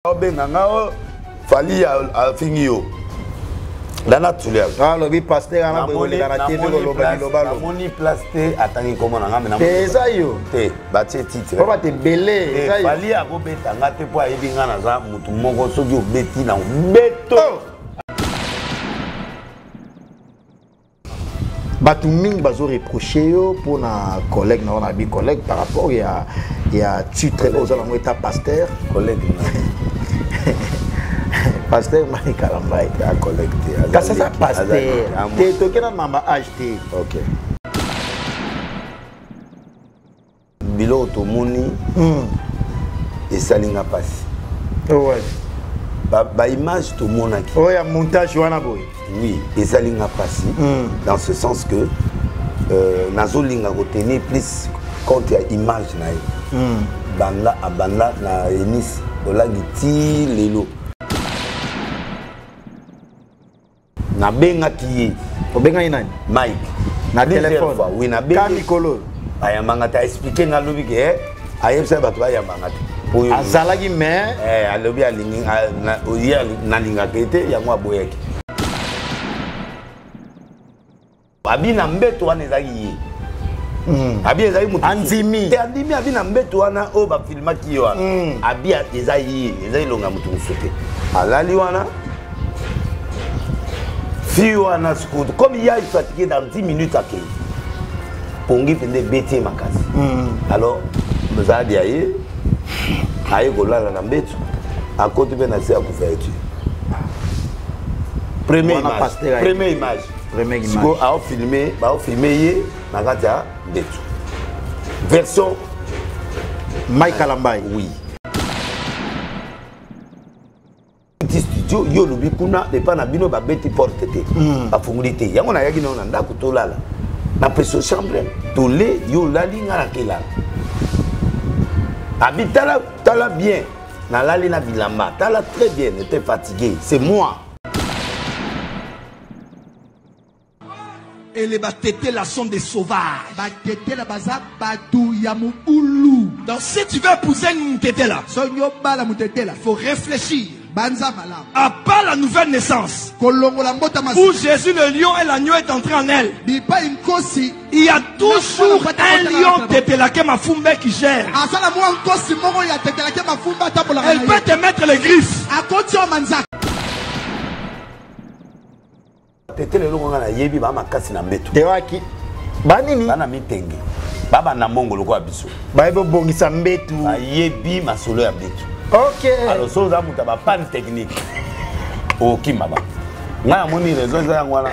Obenga nga o Fally afingi yo. Dana Tulia. Ah lobi pasteur ana boye na TV koloba liloba lo. Namoni place te atangi kombo na nga mais namoni. Te eza yo. Te batie titre. Po bato ebele eza yo. Fally akobeta nga te po ayebi nga naza mutu moko soki obeti na obeto. Oh. Bato mingi bazo reprocher yo mpona collègue na yo na bi collègue par rapport ya titre oyo oza nango eta pasteur. Collègue na pasteur Mike Kalambay. Ya collègue te. Kasi aza pasteur. Te toke na mamba age te. OK. Biloko tomoni esali nga mpasi. Ouais. Ba image tomonaki. Oyo ya montage wana boye. Oui, esali nga mpasi dans ce sens que nazolinga kotenir plus compte ya image na ye. Banda abanda na Enis olangi ti lelo. Nabengaki ye. Obengaki nani? Mike. Na téléphone. Oui, nabengi. Ka mikolo. Ayambanga te, expliquer nga lobi ke ayebisa bato bayambanga te. Azalaki mais alobi alingi ye nalingaka ye te, yango aboyaki. Abi na mbeto wana ezalaki ye. Abi ezalaki moto. Andimi. Te andimi abi na mbeto wana oyo bafilmaki ye wana. Abi eza ye, eza elonga moto mosusu te. Alali wana. Fille wana sikoyo comme il a fatigué dans 10 minutes akei. Pongi mpenza ebeti ye makasi. Alors mozaladi aye aye kolala na mbeto akoti mpe na se ya couverture. Première image. Première image. Première image. Sikoyo aofilme, baofilme ye na kati ya mbeto. Version Mike Kalambay. Oui. Petit studio yo lobi kuna epa na bino babeti porte te. Bafunguli te. Yango nayaki nayo na ndako tolala. Na peso chambre tole yo olali nga na kelala. Abi tala tala bien. Nalali na bilamba. Tala très bien, était fatigué. C'est moi. Et les Batetela sont des sauvages. Batetela baza batu ya mubulu. Donc si tu veux épouser une Mutetela, soki obala Mutetela, faut réfléchir. Banza malamu. À part la nouvelle naissance, Kolongola mbota masi. où Jésus le lion et l'agneau est entré en elle. Bipai nkosi. Il y a toujours un lion Tetelake Mafumbe qui gère. Asala mwa nkosi moko ya Tetelake Mafumbe atambolaka na Elle ye. peut te mettre les griffes. Akoti yo manzaka. Tetele eloko nga nayebi ba makasi na mbeto. Tewaki. Ba nini? Bana mitenge. Ba banda mbongo lokola biso. Bayebi obongisa mbetu. Bayebi masolo ya mbetu. OK. Alors so oza moto ya ba panne technique. Okima ba. Nga namoni raison eza yango wana.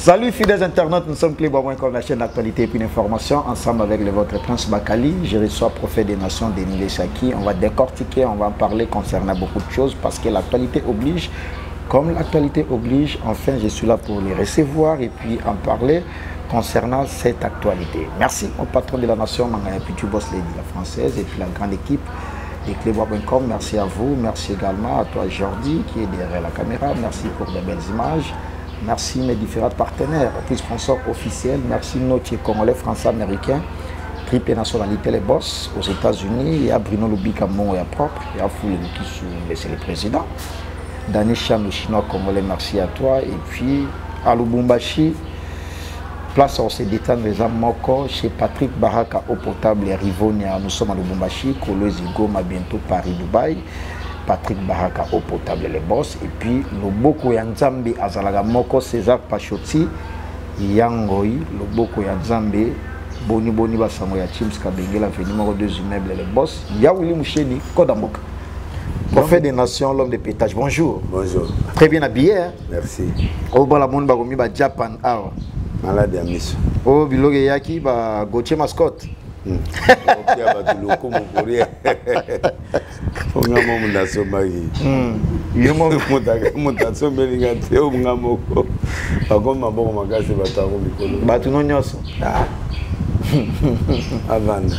Salut fidèles internautes, nous sommes Clébois.com, la chaîne d'actualité et puis d'information, ensemble avec le votre Prince Bakali. Je reçois prophète des nations Denis Leshaki. On va décortiquer, on va en parler concernant beaucoup de choses parce que l'actualité oblige. Comme l'actualité oblige, enfin je suis là pour les recevoir et puis en parler concernant cette actualité. Merci au patron de la nation, Mangaya Pichu Boss Lady, la française, et puis la grande équipe de Clébois.com. Merci à vous, merci également à toi Jordi qui est derrière la caméra. Merci pour les belles images. Merci mes différents partenaires, puis sponsors officiels. Merci notre Congolais, Français, Américain, triple nationalité, les boss aux États-Unis. Il y a Bruno Lubika, mon et propre. Il y a Foulé Lukisu, mais c'est le président. Dani Cham, le chinois congolais, merci à toi. Et puis à Lubumbashi, place on se détend les âmes moko, chez Patrick Baraka au potable et Rivonia. Nous sommes à Lubumbashi, Kolwezi, Goma, bientôt Paris, Dubaï. Patrick Baraka au potable les boss. Et puis Loboko ya Nzambe azalaga moko, César Pachoti Yangoi, Loboko ya Nzambe, Boni Boni Basango ya Chims Kabengela, venu numéro 2 immeuble les boss. Yaouli Moucheni, Kodamboka. Prophète des nations, l'homme de pétage, bonjour. Bonjour. Très bien habillé. Hein? Merci. Oh, bon, la monde bakomi ba Japan. Ah. Malade ya miso. Oh, biloko eyaki ba Gauthier Mascotte. Opia bato lokumu pour rien. Nga moko nasombaki. Yo moko. Moto asombeli nga te, oyo nga moko. Bakomi maboko makasi, bato yango mikolo. Bato no nyonso. Ah. Avanda.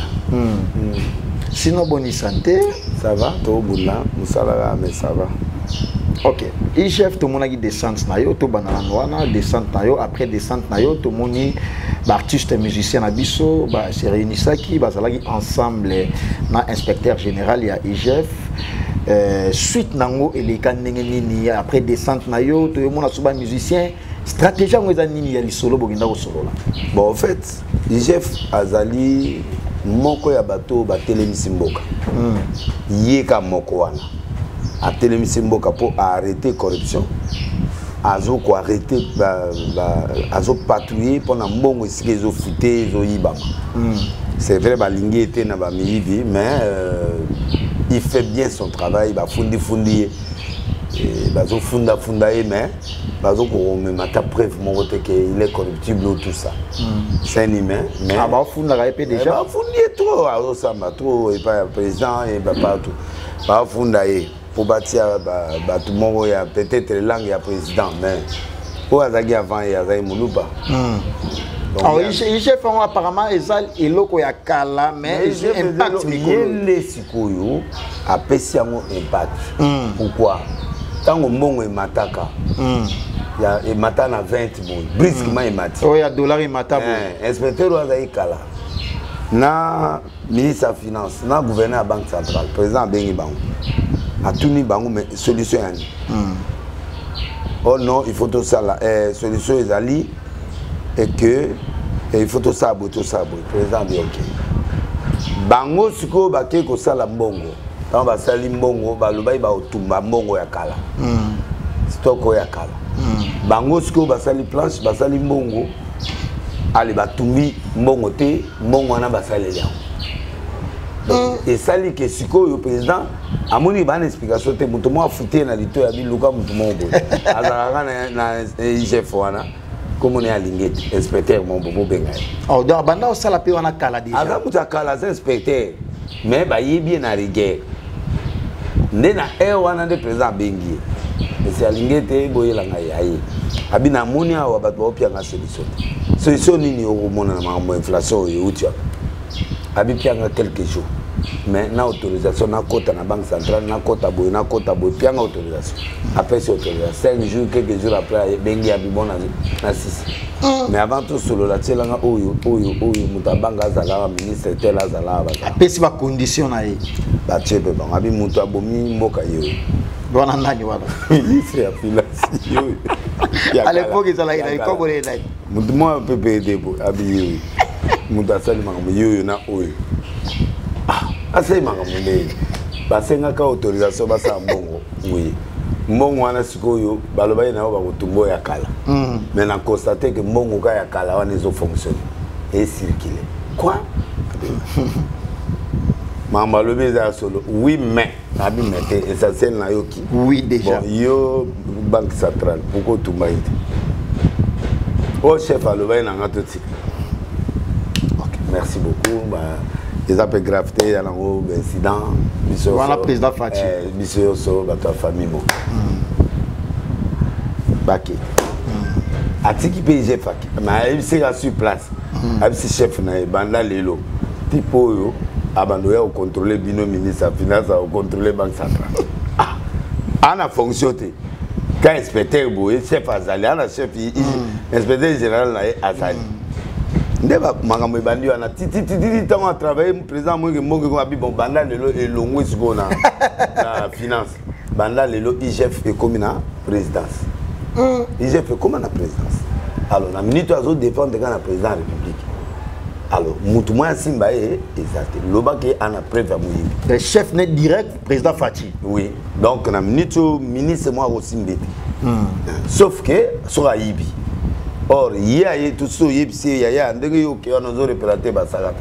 Sinon, boni santé? Ça va, tobunda mosala kaka, mais ça va. Ok, IGF, tomonaki descente na yo. Tobanda nano wana, descente na yo. Après descente na yo, tomoni baartiste musicien na biso base réunisaki, bazalaki ensemble na inspecteur général ya IGF. Suite nango eleka ndenge nini? Après descente na yo, toyomona so bamusicien, stratégie yango eza nini ya lisolo bokenda kosolola? Bon, en fait, IGF azali moko ya bato oyo batelemisi mboka. Ye ka moko wana atelemisi mboka mpo aarrêter corruption, azokoarrêter, azopatrouiller mpona mbongo esika ezofute, ezoyibama. C'est vrai, balingi ye te na bamiyibi, mais il fait bien son travail. Bafundifundi ye, bazofundafunda ye, mais bazokomema ata preuve moko te ke il est corruptible ou tout ça. C'est un humain, mais Ah, bafundaka ye mpe déjà? Bafundi ye trop, azosamba trop epai ya président e partout. Bafunda ye mpo batia bato moko ya peut-être langue ya président, mais oyo azalaki avant ye azalaki moluba. Donc, Alors, IGF yango apparemment eza eloko ya kala, mais ezwi impact ye mikolo. Nde sikoyo apesi yango impact. Pourquoi? Ntango mbongo emataka, ya emata na 20 boye, brusquement emati. Oyo ya dollar emata boye. Inspecteur oyo azali kala na ministre ya finance na gouverneur ya Banque centrale, président abengi bango, atuni bango: mais solution yani? Oh non, il faut tosala solution ezali et que il faut tosala boye, tosala boye. Président abi ok. Bango sikoyo bakei kosala mbongo. Ntango basali mbongo, balobaki bakotumba mbongo ya kala, stock oyo ya kala. Bango sikoyo basali planche, basali mbongo, ale batumbi mbongo te, mbongo wana basaleli yango. Donc esali ke sikoyo président amoni bana explication te. Moto moko afute na lito ya biluka, moto moko boye azalaka na IGF wana, komona ye alingi ete inspecteur moko bobenga ye. Oh, donc banda osala mpe wana kala déjà. Aza moto ya kala, aza inspecteur, mais bayebi ye na rigueur. Nde na heure wana nde président abengi ye esi alingi ete boyelanga ye. Aye, abi namoni awa bato baopianga solution te. Solution nini okomona na makambo ya inflation oyo euti wapi? Abi pianga quelques jours, mais na autorisation nakota na Banque centrale, nakota boye, nakota boye, pianga autorisation. Apesi autorisation 5 jours. Quelques jours après, abengi, abi bon, na sisi, mais avant tosolola, tielanga oyo, oyo, oyo, moto abanga azala ministre tel, azala bazala. Apesi bacondition na ye. Batie mpe bango, abi moto abomi mboka ye oyo. Wana nani wana? Ministre ya finance ye oyo. Ya À kala. l'époque ezalaki Ya na kala. ekombo nani? Moto moko mpe pede boye, abi ye oyo moto asali makambo, ye oyo na oyo. Ah, asali makambo ndenge basengaka autorisation, basala mbongo. Oui, mbongo wana sikoyo balobaki na yo bakotumba oyo ya kala, mais na constate ke mbongo ka ya kala wana ezofonctionne, ecircule quoi. Makambo alobi eza ya solo. Oui, mais abi mais te, essentiel nayoki. Oui, déjà. Bon, yo Banque centrale, pourquoi otumba ye te? Oyo chef alobaki na nga, totika. Ok, merci beaucoup. Ba eza mpe grave te, ya nango baincident biso Wana nyonso, président Fatshi. Biso nyonso bato ya famille moko. Bake atiki mpe IGF ake, mais ayebisika sur place, ayebisi chef na ye: banda lelo, type oyo abanda oya kocontrôle bino, ministre ya finance akocontrôle Banque centrale. Ah, ana fonction te ka inspecteur boye, chef azali ana chef inspecteur général na ye azali. Nde makambo ebandi wana titititi. Ntango atravaille, président moyeke mboka abi bon, banda lelo elongwe sikoyo na finance, banda lelo IGF ekomi na présidence. IGF ekóma na présidence. Alors na minute oyo azodépendre kaka na président ya République. Alors mutu moko asimba ye eza te, lobaki ana preuve ya moyibi. Le chef né direct, président Fatshi. Oui, donc na minute oyo ministre moko akosimba te, sauf ke soki ayibi. Or ye aye tosi oyebisi ye: yaya, ndenge yo oke wana ozorepela te basakata.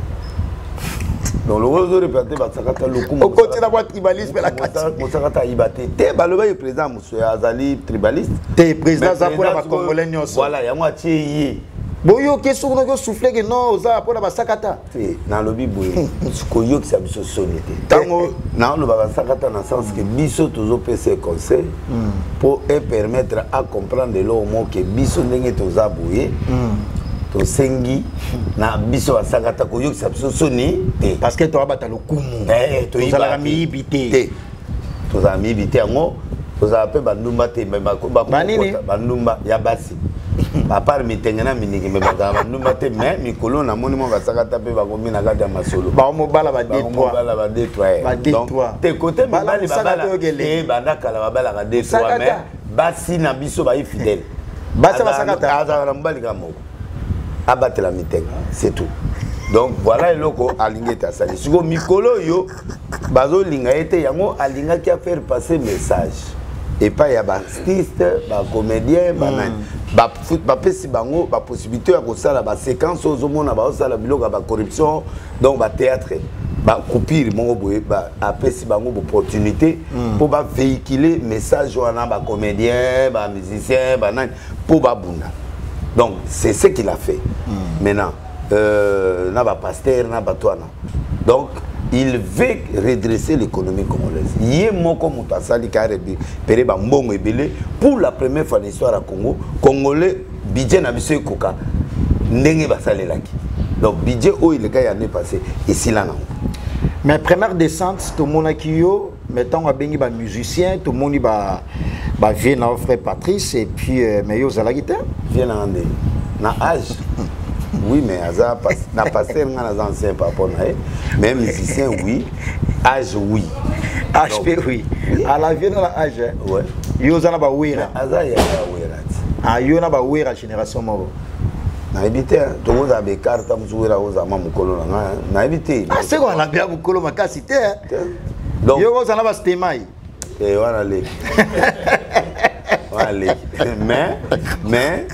Donc lokola ozorepela te basakata, lokumu. Okoti na mwa tribalisme na kati. Mosakata ayiba te te. Balobaki président mosu azali tribaliste. Te, président aza Mais mpona président bacongolais nyonso. Voilà, yango atie ye. Boyoki soki noki osouffle ke non, oza mpona basakata. Te, nalobi boye, koyokisa biso soni te. Ntango naoloba basakata na sens ke biso tozopesa ye conseil mpo epermettre a comprendre eloko moko ke biso ndenge toza boye, tosengi na biso basakata koyokisa biso soni te. Parce que toabata lokumu. Eh, toyibaka Tozalaka te. miyibi te. Te, tozala miyibi te. Yango tozala mpe bandumba te, me Banini? Bandumba ya basi, à part mitenge na miniki, me bazala bandumba te. Mais mikolo namoni mwa basakata mpe bakomi na kati ya masolo. Baomobala ba D3. Bakomobala ba D3. Ba D3. Te, kote Bala mibali mosaka babala te okele. te, banda kala babalaka D3. Mosaka Mais te. basi na biso bayi fidèle. Basi basakata. Azalaka na mobali kaka moko, abatela mitenge, c'est tout. Donc voilà eloko alingi ete asali. Sikoyo mikolo oyo bazolinga ye te, yango alingaki afaire passer message epai ya baartiste, bacomédien, banani. Bapesi bango bapossibilité ya kosala baséquence oyo ozomona baosala biloko ya bacorruption, donc bathéâtre, bacoupure moko boye. Apesi bango baopportunité mpo bavéhicule message wana, bacomédien, bamusicien, banani, mpo babunda. Donc c'est ce qu'il a fait. Maintenant na bapaster, na bato wana, donc il veut redresser l'économie congolaise. Ye moko moto asali ka repere bambongo ebele. Pour la première fois na histoire ya Congo, congolais, budget na biso ekoka ndenge basalelaki. Donc budget oyo eleka ya année passée esila nango. Mais première descente tomonaki yo, mais ntango abengi bamusicien, tomoni bavieux na yo, frère Patrice, et puis mais yo ozalaki te. Vieux nanga nde na âge, oui, mais aza na pasteur, nga naza ancien par rapport na ye. Mais musicien, oui, âge, oui. Âge mpe, oui, à la vieux na la âge, hein. Ouais. Yo oza na bawera. Aza yaya Wera ti. Ah, yo na bawera génération moko. Nayebi te, tokozala baécart ta mosusu. Wera kozala mwa mokolo na nga, nayebi te. Ah, seko alambela mokolo makasi te, hein. Donc yo kozala na bastemai. Eh, wana leki, wana leki, mais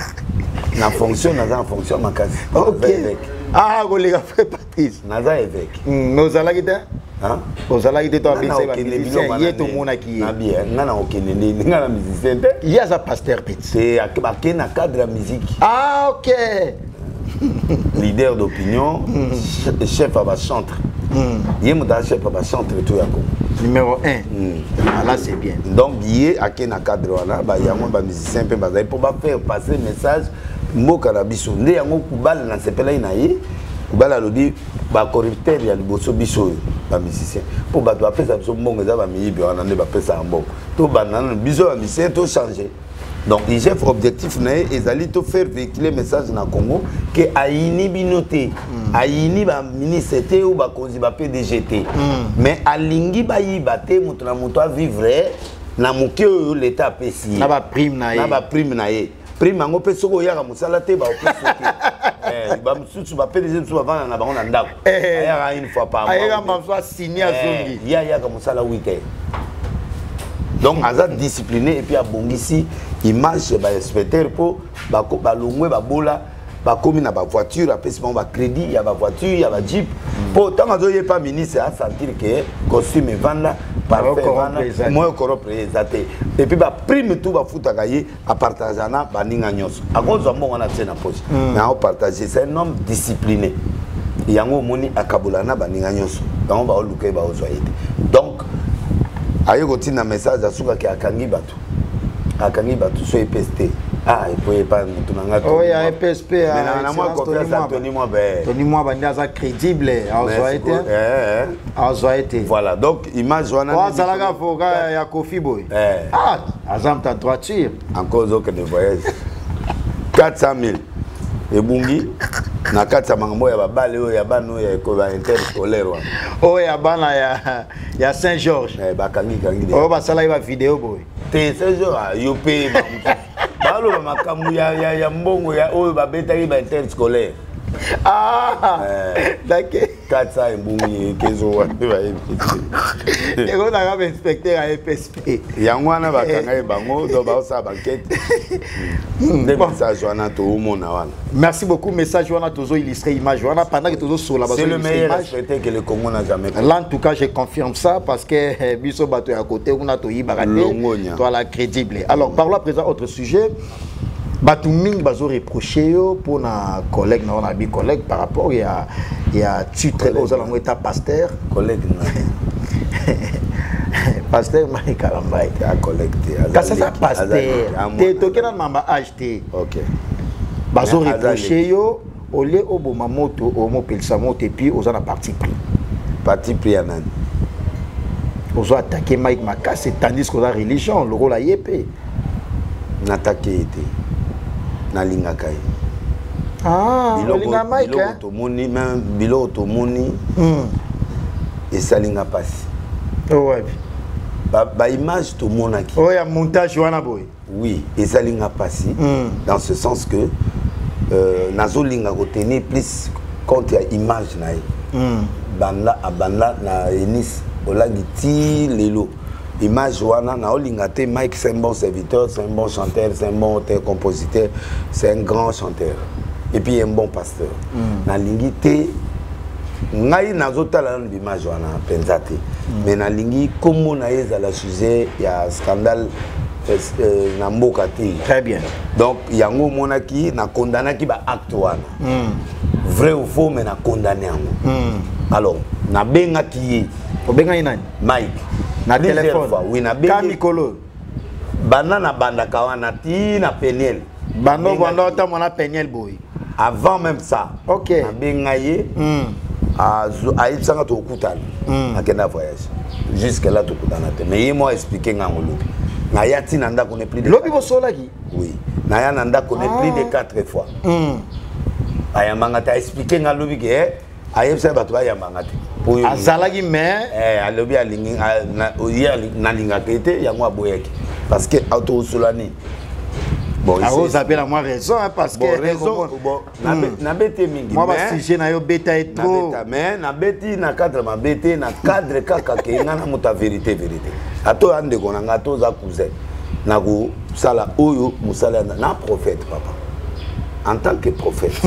na fonction, naza na fonction makasi. Ok. Naza évêque. Ah, koleka frère Patrice. Naza évêque. Mais ozalaki te. Hein? Ozalaki te to Nga na abengisa okende bamusicien biloko wana ye nde. tomonaki ye. Na bien, nga na okende nini? Nga na musicien te. Ye aza pasteur petit. Te, ake na cadre ya musique. Ah, ok. Leader d'opinion, chef ya bachantre. Ye moto aza chef ya bachantre to ya Congo. Numéro 1. Ah, là c'est bien. Donc ye ake na cadre wana, bayango bamusicien mpe bazali mpo bafaire passer message mboka na biso. Nde yango Kubala nasepelaki na ye. Kubala alobi bacorrupteur ya liboso biso oyo bamusicien, mpo bato bapesa biso mbongo eza bamiyibi wana nde bapesaka mbongo. Tobanda nano biso bamusicien, tochange. Donc IGF, objectif na ye ezali to faire véhiculer message na Congo ke ayini bino te, ayini baministre te ou bakonzi ba PDG te, mais alingi bayiba te, moto na moto avivre na moke oyo leta apesi ye. Na baprime na ye. Na baprime na ye. Prime yango mpe, soki oyaka mosala te, baopesi te. Eh, bamosusu ba PDG mosusu bavanda na bango na ndako. Eh. Ayaka une fois par mois. Ayaka mosusu asini, azongi. Eh, ye ayaka mosala 8 heures. Donc aza discipliné et puis abongisi image ya bainspecteur mpo balongwe babola, bakomi na bavoiture. Apesi bango bacrédit ya bavoiture, ya bajeep, mpo ntango azoyepa ministre asentir ke costume evanda parfait. Corrompre eza te. Moyo corrompre ye eza te. Et puis baprime tout bafutaka ye, apartage na baninga nyonso. Akozwa mbongo wana tie na poche, mais aopartage. C'est un homme discipliné. Yango omoni akabola na baninga nyonso. Yango baoluka ye, baozwa ye te. Donc aye kotinda message, asukaki akangi bato, akangi bato so epesi te. Ah, epo epa motu na nga. Oyo ya EPSP. Mais na mwa confiance ya Tony Mwaba, eh. Tony Mwaba nde aza crédible, azwa ye te. Azwa ye te. Voilà, donc image wana. Po azalaka avocat ya Kofi boye. Eh. Ah, aza moto ya droiture. Encore ozokende voyage, 400 000 ebungi na kati ya makambo ya babale oyo ya bana oyo ya ya interscolaire wana. Oyo ya bana ya Saint Georges. Eh, bakangi kangi. Oyo basalaki bavideo boye. Te, Saint Georges, ah, yo mpe baloba makambo ya mbongo ya oyo babetaki ba interscolaire. Ah. Eh. Dake. 400 ebungi, ekezo wana bayebi te. Ekozalaka bainspecteur ya EPSP. Yango wana bakanga ye bango, donc baosala bankete nde message wana toomona wana. Merci beaucoup. Message wana tozo illustrer image wana pendant que tozo sola. C'est le meilleur image inspecteur que le Congo n'a jamais connu. Là, en tout cas, je confirme ça parce que biso bato ya côté kuna toyibaka te. Longonya. Toi la crédible. Alors, parlons à présent autre sujet. Bato mingi bazo reprocher yo mpona collègue na wana bi collègue par rapport ya titre oyo oza nango eta pasteur. Collègue na Pasteur Mike Kalambayi. A collègue te. Kasi aza pasteur te, toke na mamba age te. Ok. Bazo Mais aza reprocher leki. Yo olie oboma moto, omopelisa moto, et puis oza na parti pris. Parti pris ya nani? Ozo attaquer Mike makasi, tandis que oza religion lokola ye mpe. Natake ye te, nalingaka ye. Ah, olinga Mike. Biloko Hein? tomoni, même biloko tomoni esalinga mpasi. Oh, wapi? Baimage tomonaki. Oyo ya montage wana boye. Oui, esalinga mpasi dans ce sens que nazolinga kotenir plus compte ya image na ye. Banda abanda na Enis Olangi ti lelo, image wana naolinga te. Mike, c'est un bon serviteur, c'est un bon chanteur, c'est un bon auteur compositeur, c'est un grand chanteur et puis un bon pasteur. Nalingi te, ngai nazotala nanu bimage wana mpenza te, mais nalingi nkombo na ye ezala sujet ya scandale na mboka te. Très bien. Donc yango omonaki nakondanaki baacte wana, vrai ou faux, mais nakondane yango. Alors nabengaki ye. Obengaki nani? Mike. Na Plusieurs téléphone? fois, oui. Ka Nabengi. Mikolo. Banda nabandaka wana ti na Peniel. Bando Nabengaki. bando otamona Peniel boye. Avant même ça, nabenga ye. Ayebisanga tokutana. Akenda voyage, jusque là tokutana te, mais ye mo aexpliquer nga yango lobi. Naya ntina ndako ne plus de Lobi bosolaki? Oui, naya na ndako ne plus de quatre fois. Ayambanga te. Aexpliquer nga lobi ke ayebisaki bato bayambanga te. Po oyo Azalaki mais alobi alingi ye nalingaka ye te, yango aboyaki parce que tokosola nini? Bon, aoza mpe na mwa raison, hein, parce bon, que raison, bon, nabeti mingi. Mwa basujet na yo beta ye trop. Nabeta, mais nabeti na cadre mabe te, na cadre kaka ke nga na moto ya vérité, vérité. Ata oya ndeko na nga, ata oza cousin, nakosala oyo mosala ya na prophète, papa. En tant que prophète,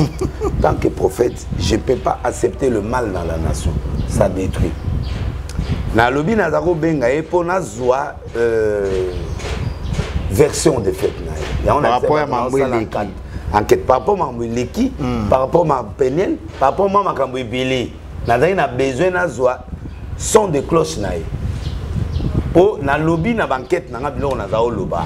tant que prophète, je peux pas accepter le mal dans la nation, ça détruit. Nalobi naza kobenga ye mpo nazwa version de fait na ye. Yango Par rapport ya nayebisaka mambo naosala eleki. Enquête par rapport makambo eleki, par rapport ma Peniel, par rapport ma makambo ebele. Nazali na besoin nazwa son de cloche na ye, mpo nalobi na bankete na nga biloko naza oloba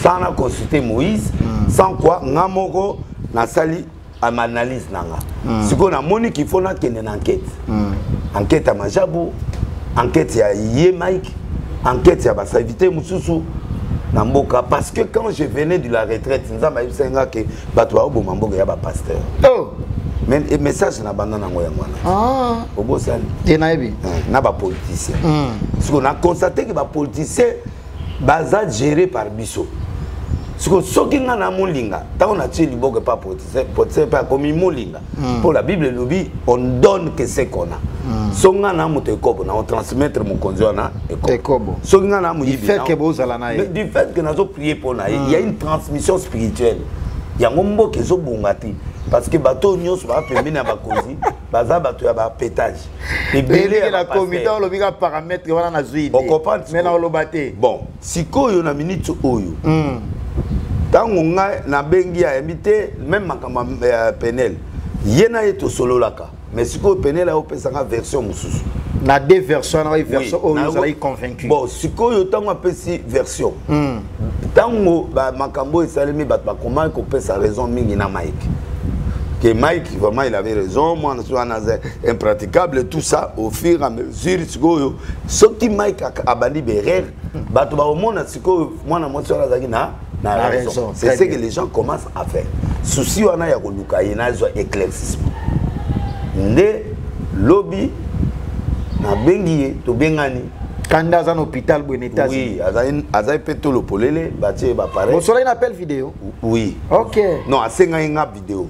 sans na consulter Moïse, sans quoi nga moko nasali analyse na nga. Sikoyo namoni qu'il faut nakende na enquête, enquête ya Majabu, enquête ya ye Mike, enquête ya baserviteur mosusu na mboka, parce que quand je venais de la retraite, Nzambe ayebisaki nga ke bato baoboma mboka ya bapasteur. Oh. Mais message na banda nango yango wana. Ah. Obosani? Te, nayebi. Na bapoliticien. Sikoyo na constate ke bapoliticien baza géré par biso. Sikoyo soki nga na molinga, ntango natie liboko epa politicien, politicien mpe akomi molinga, mpo la Bible elobi: on donne que ce qu'on a. So nga na moto ekobo, na otransmettre mokonzi wana ekobo. Ekobo. Soki nga na moyibi Du fait que bozala na ye. Mais du fait que nazoprier mpo na ye, il y a une transmission spirituelle. Yango mboka ezobonga te, parce que bato oyo nyonso baa pembeni ya bakonzi baza bato ya bapétage ebele ya Ebele na bapasteur. comité, olobi ka paramètre wana, nazwi idée. Ocomprendre? Mais na oloba te. Bon, sikoyo na minute oyo, ntango ngai nabengi, ayambi te. Même makambo ya Peniel, ye na ye tosololaka, mais sikoyo Peniel ayopesanga version mosusu. Na deux versions wana, oyo version Oui, oyo ozalaki convaincu? Bon, sikoyo ntango apesi version, ntango makambo oyo esalemi, bato bakomaki kopesa raison mingi na Mike, que Mike vraiment il avait raison, mwana so wana aza impraticable, tout ça. Au fur et à mesure, sikoyo soki Mike abandi berere, bato bakomona sikoyo mwana mwasi wana azalaki na Na raison. raison, C'est très ce bien. que les gens commencent à faire. Souci wana ya koluka ye, nazwa éclaircissement nde lobi nabengi ye, tobengani. Kanda aza na hôpital boye na États-Unis? Oui, azali mpe tolo polele, batie ye bapareil. Bosolaki na appel vidéo? Oui. Non, asengaki nga vidéo.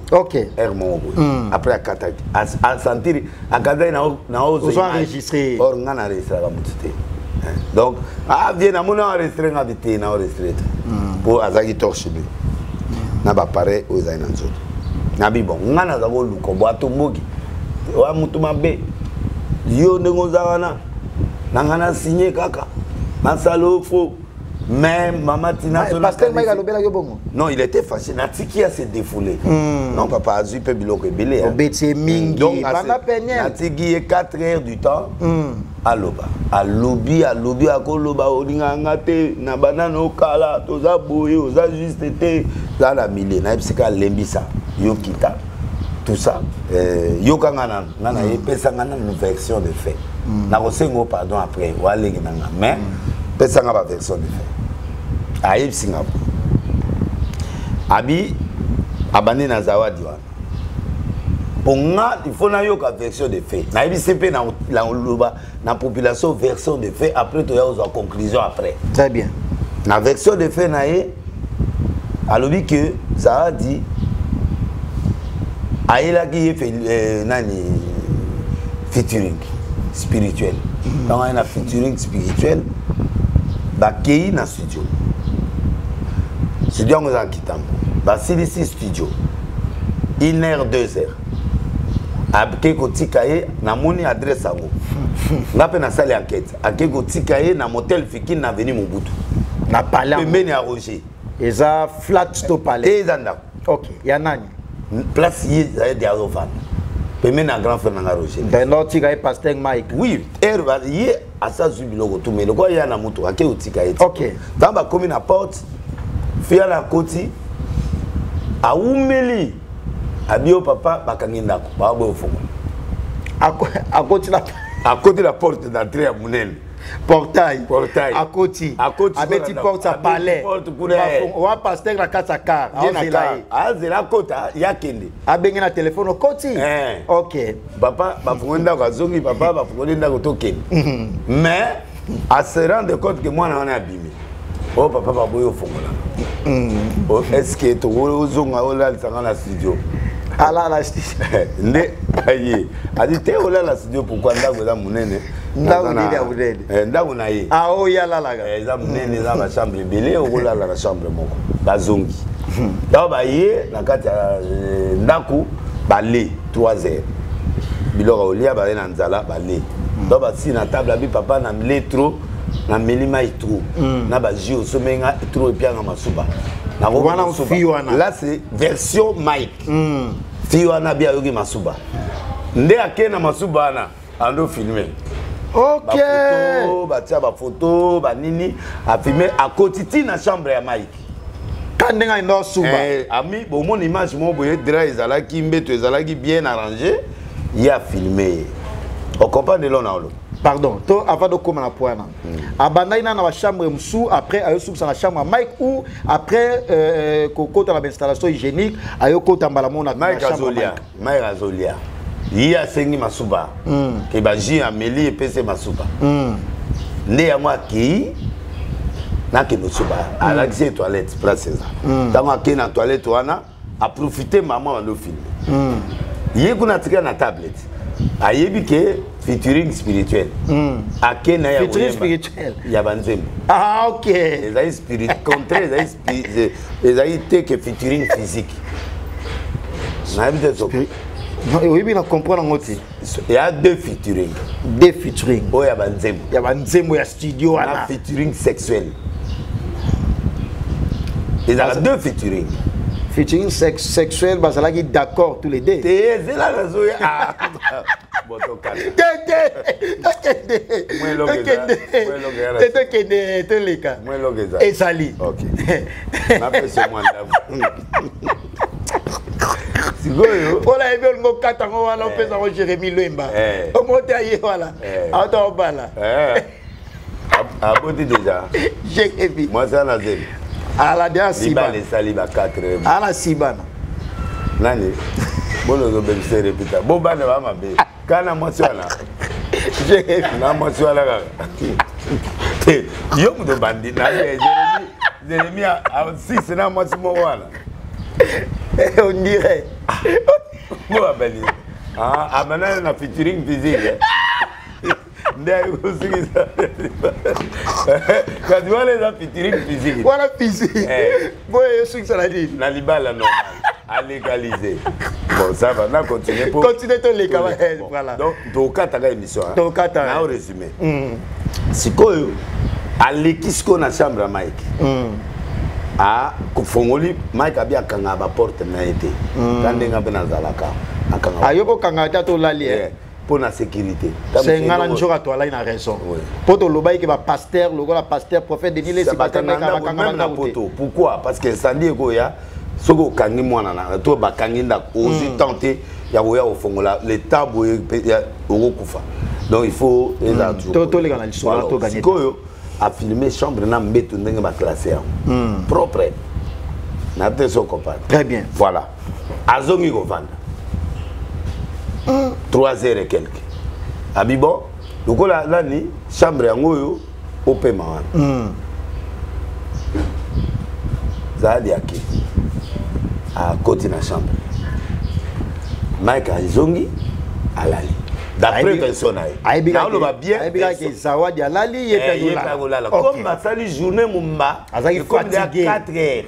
Aire moko boye, après akataki, asentir akataki na Ozo enregistré. Or nga na enregistraka motu te. Donc ah vie, namoni enregistré nga bi te, na enregistré te, mpo azalaki torse nu na bapareil oyo ezali na nzoto. Nabi bon, nga naza koluka bo atomboki wa motu mabe. Yo ndenge oza wana na nga, na signe kaka nasala ofo. Mais mama Tina, pasteur Mike alobelaki bongo. Non, il était fâché, natiki a se défoulé. Non, papa azwi mpe biloko ebele. Obeti mingi. Donc banda Peniel. Natiki ye 4 heures du temps. Aloba, alobi, alobi, akoloba: olingaka nga te na banana, okala toza boye, oza juste te, za na milie. Nayebisika: alembisa yo, kita tout ça, yokanga nanu nga na ye, pesanga nanu version de fait. Nakosenga o pardon après, waleki na nga, mais pesanga baversion de fait. Ayebisinga bo abi abandi na Zawadi wana. Mpo nga, il faut nayoka version de fait. Nayebisi mpe naloba na population version de fait, après toya kozwa conclusion après. Très bien. Na version de fait na ye, alobi ke Zawadi ayelaki ye nani, featuring spirituel. Ntango aye na featuring spirituel, bakei na studio. Studio yango eza na Kitambo. Basilisi studio 1 heure, 2 heures, ake kotika ye. Namoni adresse yango, nga mpe nasali enquête. Ake kotika ye na motel Fikine, na avenue Mobutu. Na palais. Pembeni ya Roger. Eza flat to palais? Te, eza ndako. Ok, ya nani? Place ye ezali azofanda pembeni na grand frère nanga Roger. Bendo otika ye pasteur Mike? Oui, ere ye asazwi biloko tu, mais lokola ye na moto, ake kotika ye. Ntango bakomi na porte, fille akoti, awumeli, abi: yo papa, bakangi ndako, baboyi ofongola. Akoti na Akoti na porte d'entrée ya monene. Portail. Portail. Akoti. Akoti. Abeti porte ya palais. Porte kuna. Wa pasteur na kati ya car. Ye na aozela car. Ye. Azela akota, ye akende. Abenge na telefone: okoti? Ok. Papa, bafungoli ndako. Azongi: papa, bafungoli ndako, tokende. Mais ase rendre compte ke mwana wana abimi: o papa, baboyi ofongola. Oh, est ce que tokozonga, olalisanga na studio? Alala. Nde aye adi te: olala studio pourquoi? Ndako eza monene. Ndako Naza nini ya monene? Ndako na ye. Ah, oyo alalaka. Eza monene, eza bachambre ebele, okolala na chambre moko. Bazongi. Ntango baye na kati ya ndako, bale 3 heures, biloko kolia, baye na nzala, bale. Donc basi na table, abi: papa, na mele trop, nameli mai trop, na bajus osomenga trop, epianga masuba. Nakoki Wana masuba. fille wana. Là, c'est version Mike. Fille wana bi ayoki masuba, nde ake na masuba wana, ando filme. Bafoto, batia bafoto banini, afilme, akoti ti na chambre ya Mike. Ka ndenge ayenda osuba. Ami bomona image moko boye, drap ezalaki, mbeto ezalaki bien arrangé, ye afilme ye. Ocomprendre elo na olo? Pardon, to avant dokóma na point wana, abandaki nana na bachambre mosusu, après ayosukisa na chambre ya Mike, ou après kokota na bainstallation hygiénique, ayokota mbala moko na Mike chambre ya azolia. Mike? Mike azolia, ye asengi masuba, ke bajus ameli epesi masuba. Nde yango akei, nakende osuba, alakisi ye toilette place eza. Ntango akei na toilette wana, aprofite, mama bando filme ye kuna, atika na tablette, ayebi ke featuring spirituel ake na ya Featuring koyemba. spirituel. Ya banzembo. Ah, ok. Ezali spirit contraire, ezali ezali te ke featuring physique, nayebi te soki Non, oyebi na comprendre yango te. Ya deux featuring. Deux featuring. Oyo ya banzembo. Ya banzembo ya studio Na wana. featuring sexuel, ezalaka deux featuring. Featuring sexuel, bazalaki d'accord tous les deux? Te, ezela nazoya botokana. Te, te, tokende. Mwa eloko Tokende. mwa eloko eza Te, tokende, toleka. Mwa eloko eza. Ezali. Ok, napesa mwa ndambo sikoyo. Mpona yebi olingo okata yango wana, opesa yango Jérémi Lwemba. Omo te, aye wana auta obala. Aboti déjà. Jérémi. Mwasi ana zeli. Ala de libala asibana. Esali ba 4. Ala sibana. Nani bono ozobebisa repita bo bana ba mabe kana mwasi wana. Jérémi. Na mwasi wana kaka te, yo moto bandi na Jérémi. Jérémi asisi na mwasi moko wana. On dirait. Mo babali abandani na featuring physique, nde ayi kosikisa, kasi wana eza featuring physique. Wana physique. Boye esukisa na nini? Na libala normal alégalisé. Bon, ça va, na continue po Continue, toleka. Toleka. Bon. Voilà. Donc tokataka émission, hein. Tokata. Na résumé sikoyo, Aleki sikoyo na chambre ya Mike. Afongoli, Mike abi akangaka baporte na ye te. Ka ndenge mpe nazalaka, akangaka. Ayo kokanga ata tolali, eh. Mpo na sécurité. Se nga na nzoka toalai na raison, mpo tolobaki ke bapasteur lokola pasteur prophète Denis Lesi bakanga bakanga na ndako te. Poto, pourquoi? Parce que incendie ekoya, soki okangi mwana na to bakangi ndako, ozwi temps te ya koya kofongola le temps boye okokufa. Donc il faut ezala toujours. Toleka na lisolo, Alors, toganye. Sikoyo afilme chambre na mbeto ndenge baclasse yango propre na te, so comprendre. Très bien. Voilà, azongi kovanda 3 heures et quelque. Abi bon, lokola nani, chambre yango oyo opema wana. Zali ake akoti na chambre, Mike azongi, alali d'après version na ye. Ayebi kaka Naoloba bien. Ayebi kaka ke Zawadi alali, ye mpe Eh, ye mpe azolala. akolala. Comme basali journée momba, Azalaki ekomi ya fatigué. 4 heures.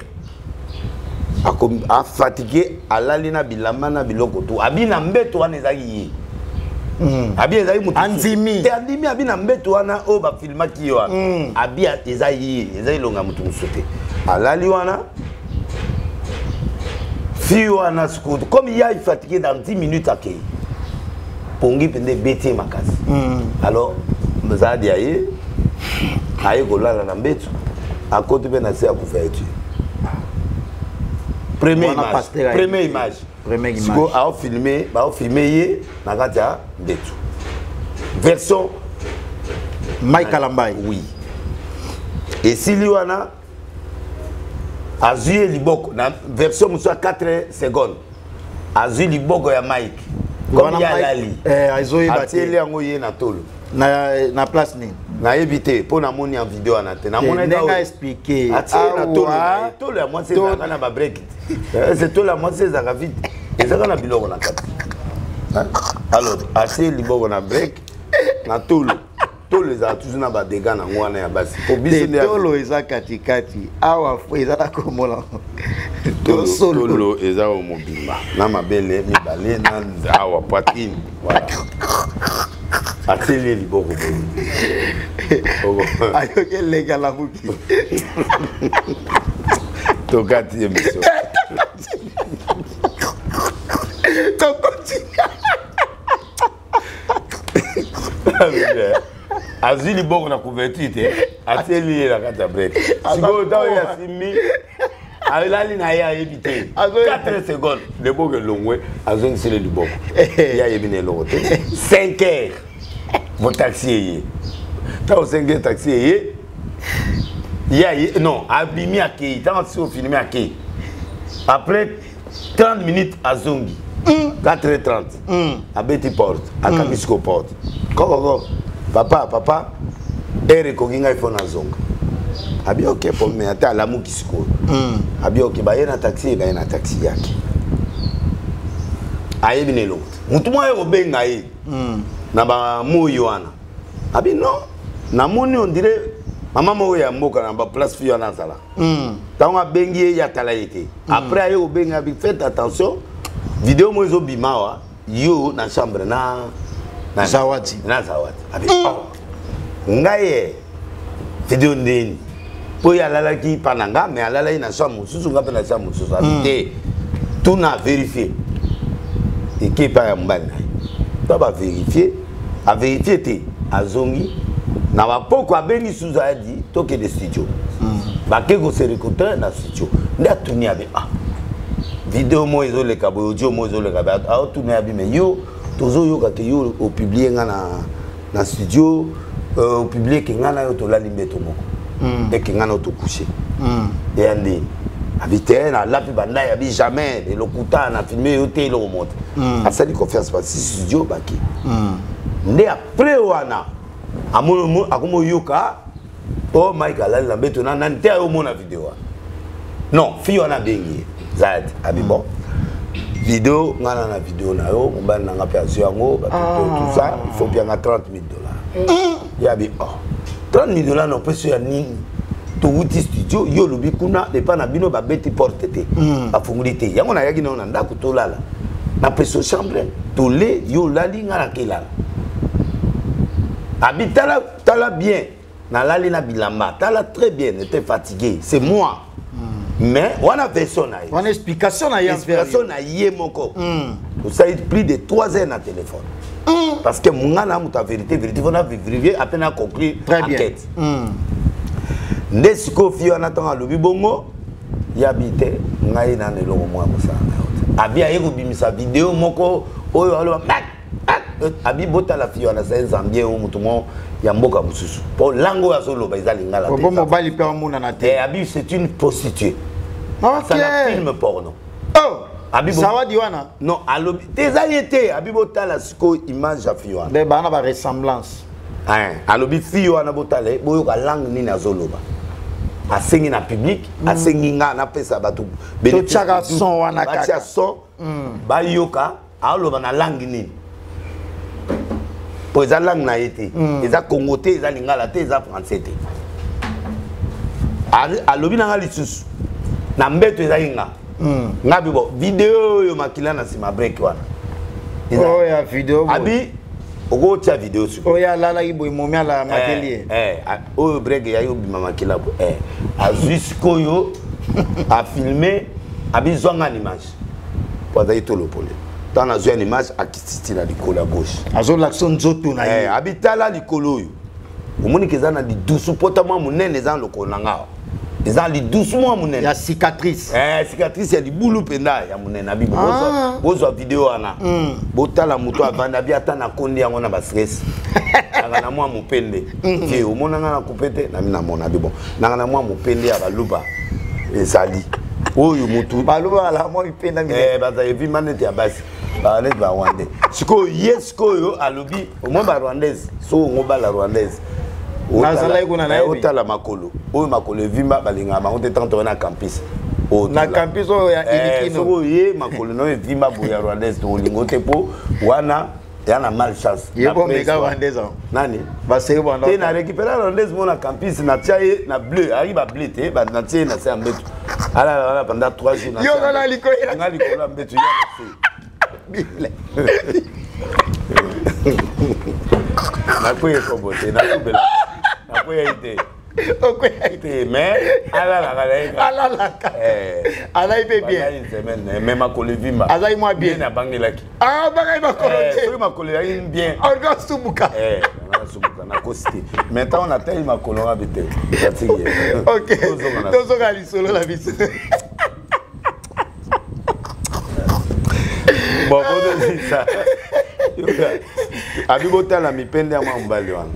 Afatigué, alali na bilamba na biloko tu. Abi na mbeto wana ezalaki ye, abi ezalaki motu. Andimi. Te, andimi. Abi na mbeto wana oyo bafilmaki ye wana, abi eza ye, eza elonga motu mosusu te. Alali wana, fille wana sikoyo, comme ye afatigué, dans 10 minutes akei pongi mpenza, ebeti ye makasi. Alors Zawadi aye, aye kolala na mbeto, akoti mpe na se ya couverture. Première Wana image. pasteur ayebi. Première image. Première image. Sikoyo aofilme, baofilme ye na kati ya mbeto, version Mike Kalambai. Oui, esili wana, azwi ye liboko na version mosusu ya 4 secondes, azwi liboko ya Mike comme Wana ye Mike, alali, eh, azoyeba te. atieli yango ye na tolo. Na place nini? Nayebi te, mpo namoni ya video wana te. Namoni Ndenge aexpliquer atie na tolo na awa ye. Tolo ya mwasi ezalaka na babreki te. Ese tolo ya mwasi ezalaka vite, ezalaka na biloko na kati. Hein? Alors atie liboko na break na tolo. Tolo ezalaka toujours na badega nango wana ya basi, po biso Te, nde tolo eza katikati awa, fo eza na komola. Tolo Solo. Tolo eza oyo mobimba na mabele mibale na awa poitrine. Voilà, atieli ye liboko boye. Ayoki elenge, alamuki. Tokati émission. Tokoti. Azwi liboko na couverture te, atieli ye na kati ya break. Sikoyo ntango ye asimbi, alali na ye, ayebi te. 4 secondes, liboko elongwe, azongiseli liboko, ye ayebi na eloko te. 5 heures vo taxi eye. Ntango 5 heures taxi eye, ye aye non, abimi, akei. Ntango si ofilme, akei, après 30 minutes azongi, 4h30, abeti porte, akangi siko porte kokoko: "Papa, papa, heure ekoki, ngai fo nazonga." Abi ok, po me ate alamuki sikoyo. Abi ok, baye na taxi, baye na taxi yake, ayebi na eloko te. Motu moko aye kobenga ye na bamoi wana. Abi non, namoni on dirait mama moko ya mboka na baplace fille wana azala. Ntango abengi ye, ye atala ye te. Après aye kobenga, abi faites attention, video moko ezobima awa, yo na chambre na Zawadi. Na Zawadi. Abi oh, ngai ye video ndeni mpo ye alalaki mpa na nga, mais alalaki na chambre mosusu, nga mpe na chambre mosusu. Abi te, tuna vérifie eke epai ya mobali na ye to bavérifie. Avérifie te, azongi na bapoko, abengi susu, ayadi tokende studio. Bake kose rencontre na studio nde atuni, abe ah, video moko ezoleka boye, audio moko ezoleka boye. Aotuni, abi me yo tozoyoka ke yo opublie nga na studio, opublie ke nga na yo tolali mbeto moko, eke nga na yo tocouche. Eya ndeni? Abi te, nalapi bandai. Abi jamais, elokuta, na filme yo te, eloko moto. Asali confiance basi studio bake. Nde après wana akomi oyoka o Mike alali na mbeto na nani te. Ayomona video wana, non, fille wana abengi ye Zayati, abi bon, video nga na video na yo, mobali na nga mpe azwi yango, bato tout ça, il faut pianga 30 000 $. Ye abi oh, 30 000 $ na opesi ya nini? Towuti studio, yo olobi kuna epa na bino babeti porte te, bafungoli te. Yango nayaki nayo na ndako, tolala, napesi yo chambre, tole, yo olali, nga nakelala. Abi tala, tala bien. Nalali na bilamba, tala très bien, était fatigué, c'est moi. Mais wana version na ye. Wana explication na ye. Explication na ye moko. Osali plus de 3 heures na téléphone. Parce que nga na moto ya vérité, vérité fona vérifier à peine à conclure enquête. Nde sikoyo fille wana ntango alobi bongo, yabi te ngai nano eloko moko ya kosala na yo te. Abi aye kobimisa video moko oyo aloba abi botala fille wana, c'est un Zambien oyo moto moko ya mboka mosusu, mpo langue oyo azoloba eza lingala te. Bo mobali mpe amonana te. Abi c'est une prostituée. Asala film porno. Oh! Abi zawadi wana. Non, alobi te eza ye te. Abi botala sikoyo image ya fille wana. Nde bana ba ressemblance. Alobi fille wana botala ye, boyoka langue nini azoloba. Asengi na public, asengi nga napesa bato Totiaka son wana kaka. Batia son, bayoka aoloba na langue nini. Po eza langue na ye te. Eza Congo te, eza lingala te, eza français te. Alobi na nga lisusu na mbeto ezali nga. Nga bi bo video oyo makila na nsima break wana. Oyo ya video boye. Abi okotia video sikoyo. Oyo alalaki boye, momi alala makeli ye. Oyo break eyaki obima makila boye. Azwi sikoyo afilme, abi zwanga na image. Po azali tolopole. Ntango nazwi na image, akititi na likolo ya gauche. Azolakisa nzoto na ye. Abi tala likolo oyo. Omoni ke eza na lidusu pota mwa monene eza na lokolo na nga. Eza na lidusu mwa monene. Ya cicatrice. Cicatrice ya libulu mpenza ya monene. Abi bozwa video wana. Botala moto avanda, abi ata nakondi yango na ba stress. Nanga na mwa mopende. Tie, omona nga na coupe te, na mina mona abi bon. Nanga na mwa mopende ya baluba ezali. Oyo motu baluba ala mwa mipenda minene. Baza evimba neti ya basi. Ba neti ba Rwandais. Sikoyo ye sikoyo alobi au moins ba Rwandaise, soki ongo bala Rwandaise. Nazalaki kuna na yebi. Otala makolo. Oyo makolo evimba balingaka bango te tant na campus. Na campus oyo ya Ilikino. Soki oye makolo na oyo evimba boye ya Rwandaise, tokolinga te po wana ya na malchance. Ye bo mega Rwandaise yango. Nani? Baseki banda. Te na récupérer Rwandaise mo na campus, na tia ye na bleu, ayaki ba bleu te, ba na tia ye na se ya mbeto. Ala ala pendant 3 jours na Yo se ya na mbeto. likolo ya Nga likolo ya mbeto, ya na se. Bible. Nakweye kobo te, nakubela. Nakweye te. Okweye te, mais alalaka na ye kaka. Alalaka. Alai pe bien. Bazali une semaine, mais makolo evimba. Azali mwa bien. Nde nabangelaki. Ah, bangai makolo te. Soki makolo ezali bien. Organ sumuka. Nanga sumuka, nakosi te. Mais ntango natali makolo nga bi te. Fatigué. Ok. Tozonga na Tozonga lisolo na biso. Bon, bozozisa. Abi botala mipende ya mwa mobali wana.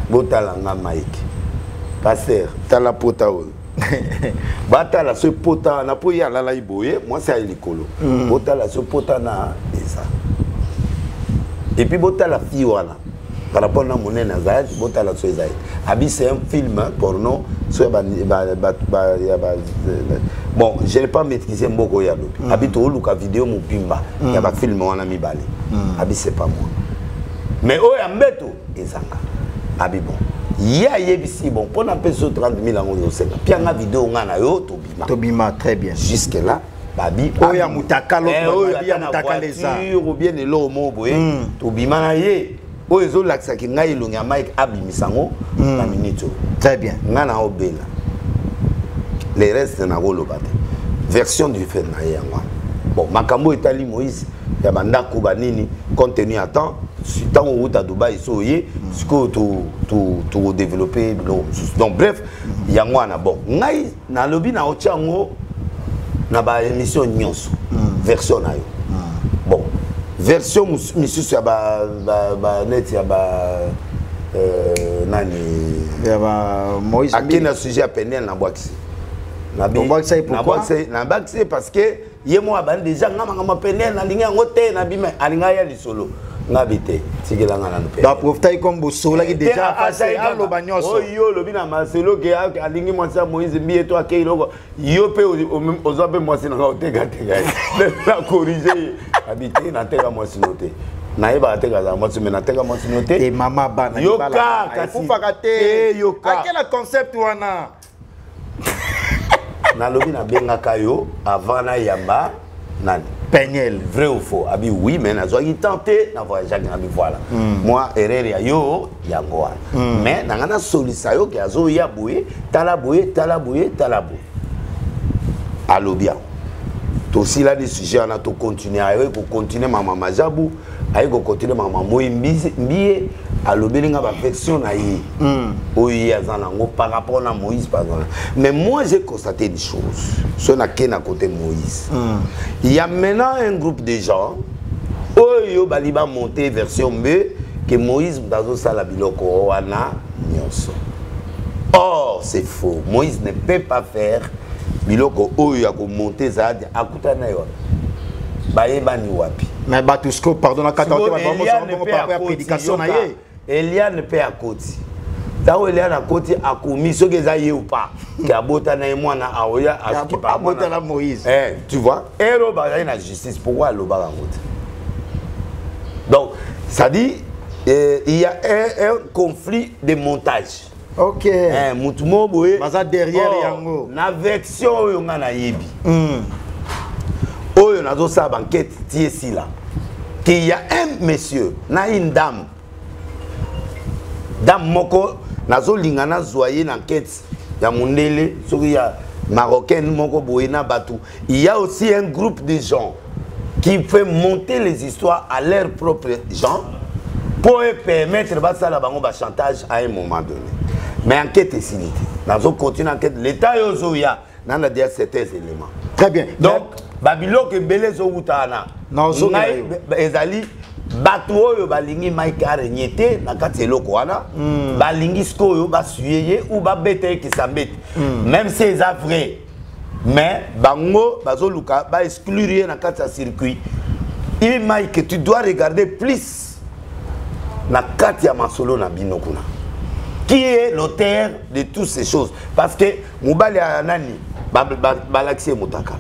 Botala nga Mike. Pasteur, tala pota oyo. Batala so pota wana po ye alalaki boye, mwasi aye likolo. Botala so pota na eza. Et puis botala fille wana. Par rapport na monene azalaki, botala so ezali. Abi c'est un film porno, so ya ba, ba, ba, ba, ya ba, bon, je n'ai pas maîtrisé mboko oyo alobi. Abi toluka vidéo mobimba ya ba film wana mibale. Abi c'est pas moi. Mais oyo ya mbeto ezanga. Abi bon. Ye ayebisi bon, mpona mpe so 30 000 yango ozosenga. Pianga vidéo nga na yo tobima. Tobima, très bien. Jusque là, babi, Oyo ya mutakalo, oyo babi ya ata na mutakalo eza. voiture ou bien eloko moko boye, tobima na ye. Oyo ezolakisaki ngai elongi ya Mike abimisa yango na minute oyo. Très bien. Nga na obela. Le reste nakoloba te. Version du fait na ye yango wana. Bon, makambo etali Moïse ya bandako banini, compte tenu ya temps, si ntango outa Dubai so oye, sikoyo to développer biloko mosusu. Donc bref, yango wana. Bon, ngai nalobi na otia yango na ba émission nyonso, version na yo. Bon, version misusu ya ba, ba, ba net ya ba nani ya ba Moïse Akende Mbiye. na sujet ya Peniel na bwakisi. Nabi, Obwakisa ye pourquoi? na bwakisi ye parce que ye mo abandi déjà nga makambo ya Peniel nalingi yango te, nabima alinga ya lisolo. Nga bi te, tikela nga nanu Peniel. Ba profita comme bosolaki déjà Te, face asali kaka. aloba nyonso. Oyo yo olobi na Marcelo ke alingi mwasi ya Moïse Mbiye to akei loko. Yo pe ozwa pe mwasi na nga otekateka ye. Na corriger ye. Abi te, nateka mwasi no te. Nayebaka te kazala mwasi, mais nateka mwasi no te. Te mama bana, Yoka, libala bana, kasi. ekufaka te. Te, yoka. Akela concept wana. Nalobi nabengaka yo avant nayamba nani. Peniel. Vrai ou faux? Abi oui, mais nazwaki temps te, na voyageaki. Nabi voilà, moi erreur ya yo yango wana, mais nanga nasolisa yo ke azoya boye, tala boye, tala boye, tala boye. Alobi yango, tosilani sujet wana, tocontinue. Aye kocontinue mama majabu, aye kocontinue mama moi mbiye, alobeli nga baversion na ye oyo ye aza nango par rapport na Moïse, par exemple. Mais moi, j'ai constaté une chose: so nake na côté Moïse, il y a maintenant un groupe de gens oyo bali bamonte version mbe ke Moïse moto azosala biloko wana nyonso. Or c'est faux. Moïse ne peut pas faire biloko oyo ya komonte. Ezalaki akutani na ye wana, bayebani wapi? Mais bato siko, pardon, na kata te, bato bamozonga par rapport ya prédication na ye. Eliane mpe akoti. Ntango Eliane akoti, akomi soki eza ye ou pas ke abota na ye mwana aoya. Abota na Moïse. Eh, tu vois, ero bazali na justice, pourquoi alobaka yango te? Donc ça dit il y a un conflit de montage. Eh, mutu moko boye Baza derrière yango. Na version oyo nga nayebi, oyo nazosala bankete ti esila, qu'il y a un monsieur na une dame, dame moko nazolinga nazwa ye na enquête ya mondele, soki ya marocaine moko boye na bato. Il y a aussi un groupe de gens qui fait monter les histoires à leur propre gens pour permettre basala bango bachantage à un moment donné. Mais enquête esili te, nazocontinue enquête. L'état oyo ozoya nana dia certains éléments. Très bien. Donc babiloko ebele ezowuta wana. Nazongela Ngai, yo. ezali bato oyo balingi Mike arenye te na kati ya eloko wana. Balingi sikoyo basuye ye ou babeta ye kisambete, même si eza vrai, mais bango bazoluka baexclure ye na kati ya circuit. I Mike, tu dois regarder plus na kati ya masolo na bino kuna, qui est l'auteur de toutes ces choses, parce que mobali ya nani balakisi ye motakala.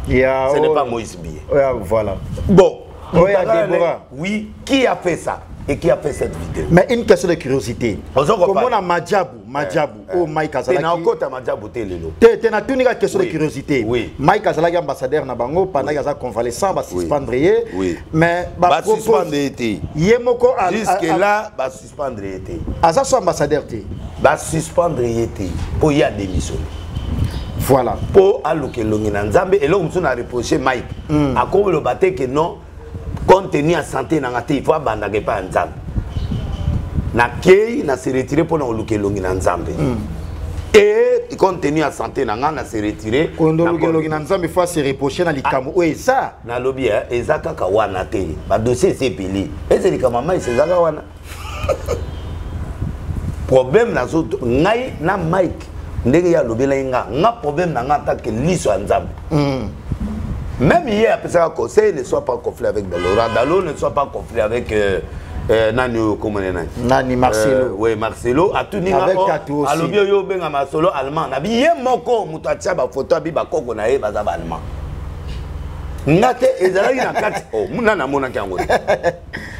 Ya Ce n'est oyo- pas Moïse Billet. Ouais, voilà. Bon. Oh, ya Motakala Déborah. Oui, qui a fait ça et qui a fait cette vidéo? Mais une question de curiosité. Ozo comprendre. Komona Majabu, Majabu, oyo Mike Te na azalaki. okota majabu te lelo. Te te, natuni ka question de curiosité. Mike azalaki ambassadeur na bango pendant aza convalescent, basuspendre ye. Mais Basuspendre ye te. Ye moko Jusque là basuspendre ye te. Aza so ambassadeur te. Basuspendre ye te mpo ye adémissionne. Voilà. Mpo aluka elongi na Nzambe. Eloko mosusu na reproche Mike, akoloba te ke non, compte tenu ya santé nanga te, il faut abandaka epai ya Nzambe. Nakei na se retire mpo na koluka elongi na Nzambe et compte tenu ya santé na nga, na se retire. Kondoluka elongi na Nzambe, faut se reprocher na likambo oyo eza. Nalobi eza kaka wana te, badossier esi ebele, eze likambo ya Mike ezaka wana. Problème nazo ngai na Mike, ndenge ye alobelaki nga, nga problème na nga en tant que liso ya Nzambe, même ye apesaka conseil: ne soit pas conflit avec Laurent Dalo, ne soit pas conflit avec nani oyo komone nani. Nani, Marcelo. Oui, Marcelo atuni nga Avec oh, Katou aussi. alobi oyo obenga Marcelo allemand. Nabi ye moko moto atia bafoto, abi bakoko na ye baza baallemand. Nga te, ezalaki na kati. Oh, nani amonaki yango te?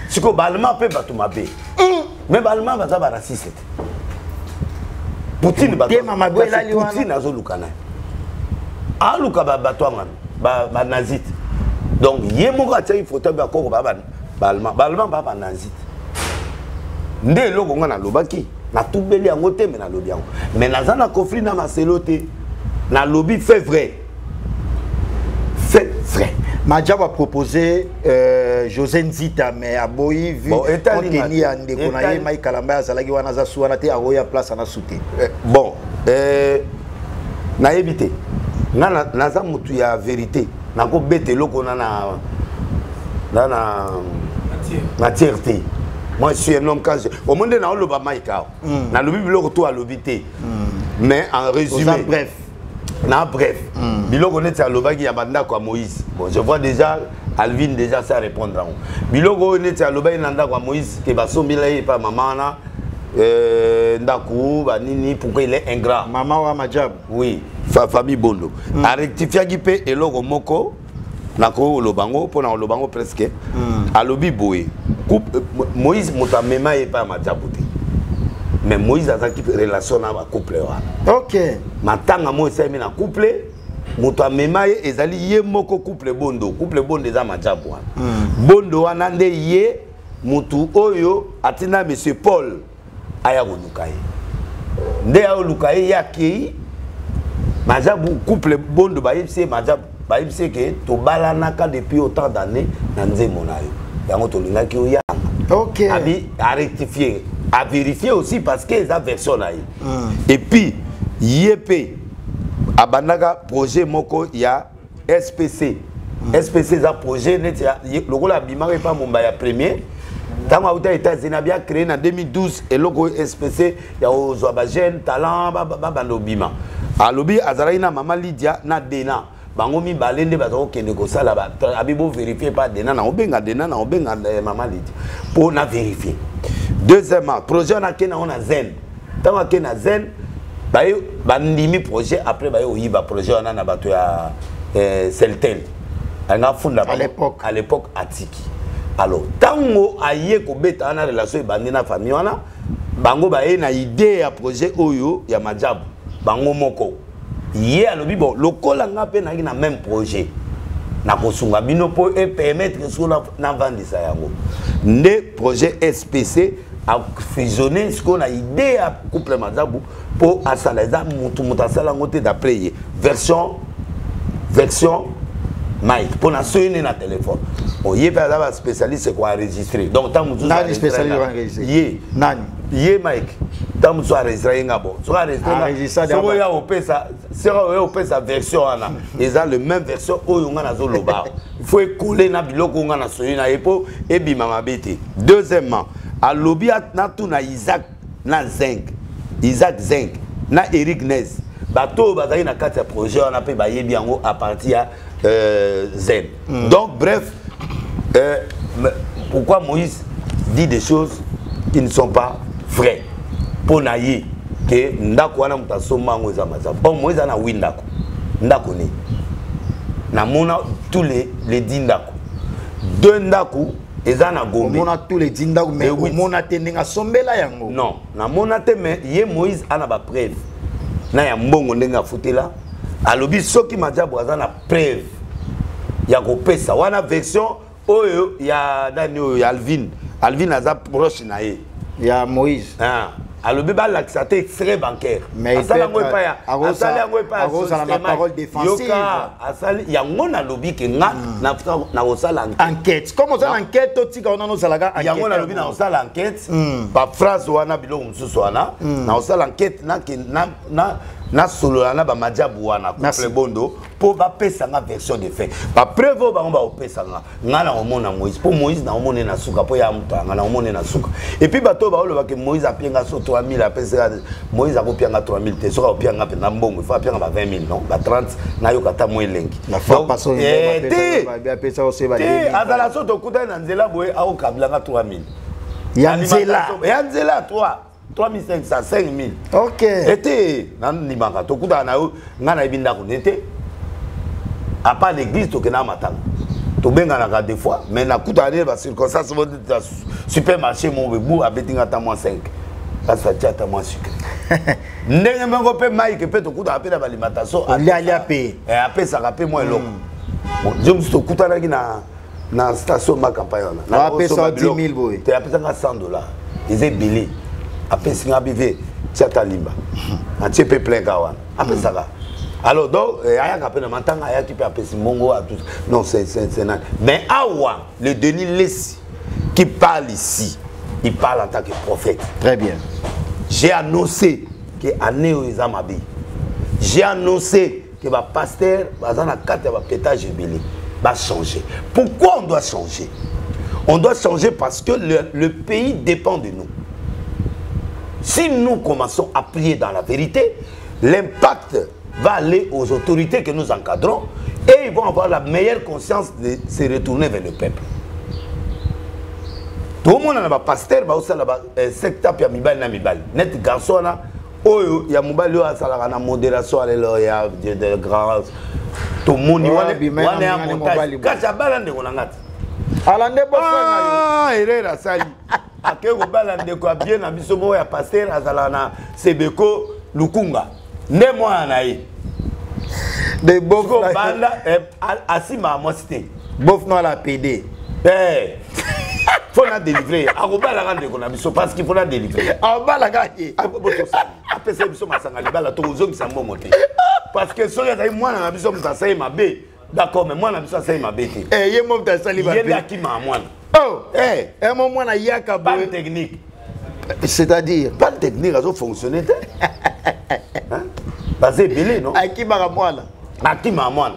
Sikoyo baallemand mpe bato mabe, mais baallemand baza baraciste te. Poutine bato- Motema mabe kasi elali wana. Poutine azoluka naye, aluka bato yango banazi te. Donc ye moko atiaki foto ya bakoko ba baallemand, baallemand ba banazi te. Nde eloko nga nalobaki, natubeli yango te, me nalobi yango, mais naza na conflit na Marcelo te. Nalobi fait vrai, fait vrai. Majabu a proposé José Nzita, mais aboyi vu Bon, etali compte tenu ya ndeko na ye Mike Kalamba azalaki wana, aza su wana te, akoya place ana su te. Bon, nayebi te. Nga naza motu ya vérité, nakobeta eloko na matière te. Moi, je suis un homme, quand je omoi nde naoloba Mike awa, nalobi biloko to alobi te, mais en résumé. Oza bref. Na bref, biloko neti alobaki ya bandako ya Moïse, bon, je vois déjà Alvin déjà sa répondre yango. Biloko oyo neti alobaki na ndako ya Moïse ke basombela ye epa mama wana, ndako banini, pourquoi il est ingrat? Mama wa Majabu. Oui, famille Bondo. Arectifiaki mpe eloko moko, nakoki koloba yango mpo na koloba yango presque. Alobi boye: Moïse moto amema ye epai ya Majabu te, mais Moïse azalaki relation na bacouple wana. Matanga mo esalemi na couple. Moto amema ye ezali ye moko couple Bondo. Couple Bondo eza majabu wana. Bondo wana nde ye mutu oyo atinda monsieur Paul aya koluka ye. Nde aoluka ye, ye akei majabu. Couple Bondo bayebisi ye, majabu bayebisi ye ke tobalanaka depuis autant d'années na nzembo na yo, yango tolingaki oyanga. Abi a rectifier, a vérifier aussi, parce que eza version na ye. Et puis ye mpe abandaka projet moko ya SPC. SPC eza projet neti lokola abimaka epa Momba ya premier ntango auta États-Unis, abi acréé na 2012 eloko oyo SPC ya kozwa bajeune talent babanda obima. Alobi azalaki na mama Lydia na Dena, bango mibale nde baza kokende kosala. Abi bovérifie pa Dena, na obenga Dena, na obenga mama Lydia mpo na vérifie. Deuxièmement, projet wana ake nango na Zen. Ntango ake na Zen, baye bandimi projet. Après baye koyiba projet wana na bato ya Celtel, alinga afunda. À l'époque. À l'époque atiki. Alors ntango aye kobeta wana, relation ebandi na famille wana. Bango baye na idée ya projet oyo ya majabu bango moko. Ye alobi: bon, lokola nga mpe nayaki na même projet, nakosunga bino mpo epermettre sikoyo navandisa yango. Nde projet SPC afusionne sikoyo na idée ya couple Mazabu mpo asala. Eza mutu asala yango te, d'après ye, version Mike, mpo na soki nde na telefone oye mpe aza baspécialiste koenregistre. Donc ntango mosusu Nani spécialiste koenregistre? Ye. Nani? Ye Mike. Ntango mosusu enregistre ye nga. Bon, soki enregistre, Enregistre soki oya opesa, soki oya opesa version wana, eza le même version oyo nga nazoloba. Il faut ekole na biloko oyo nga nasoyi na ye mpo ebima mabe te. Deuxièmement, alobi natuna Isaac na Zinc, Isaac Zinc na Eric Nes, bato oyo bazalaki na kati ya projet wana mpe bayebi yango à partir ya Zen. Donc bref, pourquoi Moïse dit des choses qui ne sont pas vraies mpo na ye ke ndako wana moto asomba yango eza mazabu? Or Moïse aza na wi ndako, ndako nini namona tous les 10 ndako, deux ndako eza na Gombe. Omona tous les 10 ndako, mais Eh oui. omona te ndenge asombela yango? Non, namona te, mais ye Moïse ana bapreuve na ya mbongo ndenge afutela. Alobi soki Majabu aza na preuve ya kopesa wana, version oyo ya nani, oyo ya Alvin. Alvin aza proche na ye. Ya Moïse. Ah, alobi balakisa te extrait bancaire. Mais il asali peut yango epai ya asali yango epai ya akozala na Systema. parole défensive. Yoka, asali yango. Nalobi ke nga nakosala enquête. Enquête, comme oza na enquête, totika wana, ozalaka enquête. Yango nalobi nakosala enquête, baphrase wana, biloko mosusu wana, nakosala enquête, nasolola na bamajabu wana, Merci. couple Bondo, mpo bapesanga version de fait, bapreuve oyo bango baopesanga. Nga na komona Moïse, mpo Moïse naomona na suka, mpo ya moto yanga naomona na suka. Et puis bato oyo baolobake Moïse apienga so 3000, apesaka Moïse, akopianga 3000 te. Soki akopianga mpenza mbongo, ifo apianga ba 20 000, non ba 30. Nayoka ata mwa elengi. La fois Donc, passée, te apesa ose ba te, azala so tokutani na nzela boye, akokabilanga 3000. Ya nzela. Ya nzela, 3 3500, 5000. Ete nandimaka tokutana na yo, ngai nayebi ndako ne te, à part l'église tokendaka matanga, tobenganaka des fois, mais nakutana nde bacirconstance mo na supermarché mo bebu, abetinga ata mwa 5, kasi atia ata mwa sucre. Ndenge moko mpe Mike mpe tokutaka mpe na baalimentation. Olia alia mpe. Eh, apesaka mpe mwa eloko. Bon, jo mosusu tokutanaki na station ma campagne wana. Ah, apesa 10 000 boye. Te, apesanga 100 $, eza ebele. Apesi nga bive, tia ata limba, atie mpe plein ka wana apesaka. Alors donc ayaka mpe na matanga, ayaki mpe apesi mbongo a tout. Non, c'est nani. Mais awa, le Denis Lessi qui parle ici, il parle en tant que prophète. Très bien. J'ai annoncé que année oyo eza mabe. J'ai annoncé que bapasteur baza na kati ya bapétage ebele, bachanger. Pourquoi on doit changer? On doit changer parce que le pays dépend de nous. Si nous commençons à prier dans la vérité, l'impact va aller aux autorités que nous encadrons et ils vont avoir la meilleure conscience de se retourner vers le peuple. Tomona na bapasteur baosala basectape ya mibali na mibali, neti garçon wana oyo ya mobali oyo asalaka na modération, alleluya, Dieu de grâce. Tomoni wana ya montage, kasi abala ndeko na nga te. Alande beau-frère na yo. Ah, erreur asali, ake kobala ndeko ya bien na biso moko ya pasteur azalaka na Sebeko Lukunga, nde mwana na ye. De bof banda asimaka mwasi te. Bof no ala PD. Eh. Faut na délivrer. Akobalaka ndeko na biso parce qu'il faut na délivrer. Akobalaka ye. Apesa biso masanga libala tokozongisa mbongo te. Parce que soki azali mwana na biso moto asali mabe. D'accord, mais mwana na biso asali mabe te. Eh, ye moto asali mabe. Ye nde akimaka mwana. Oh, eh, eh mo mwana yaka boye. Pas technique. C'est-à-dire pas technique azo fonctionner te. Hein? Baza ebele non? Akimaka mwana. Akimaka mwana.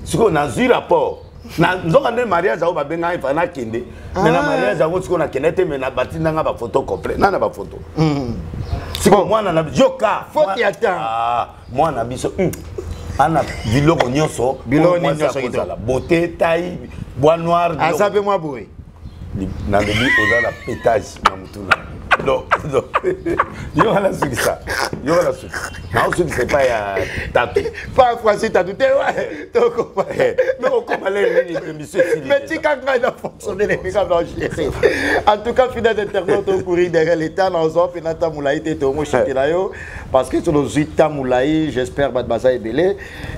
Sikoyo nazwi rapport. Na nzoka nde mariage yango babengaki fa nakende. Mais na mariage yango sikoyo nakende te mais na batinda nga ba photo complet. Na na ba photo. Sikoyo mwana na joka. Faute ya temps. Ah, mwana biso ana biloko nyonso. Biloko nyonso kozala beauté, taille, bois noir. Aza pe mwa boye. Nalobi oza na pétage na mutu na. Non, non. Yo wana sukisa. Yo wana sukisa. Na osukisa epai ya Tatu. Pa Francis Tatu te wa. Tokoma. Mais okoma lelo nini émission esili. Mais tika ngai na fonctionner les mika na gérer. En tout cas, fidèles internautes au courir derrière l'état na ozo pe na tamulayi te to mo chitela yo parce que tozwi tamulayi, j'espère bat baza ebele.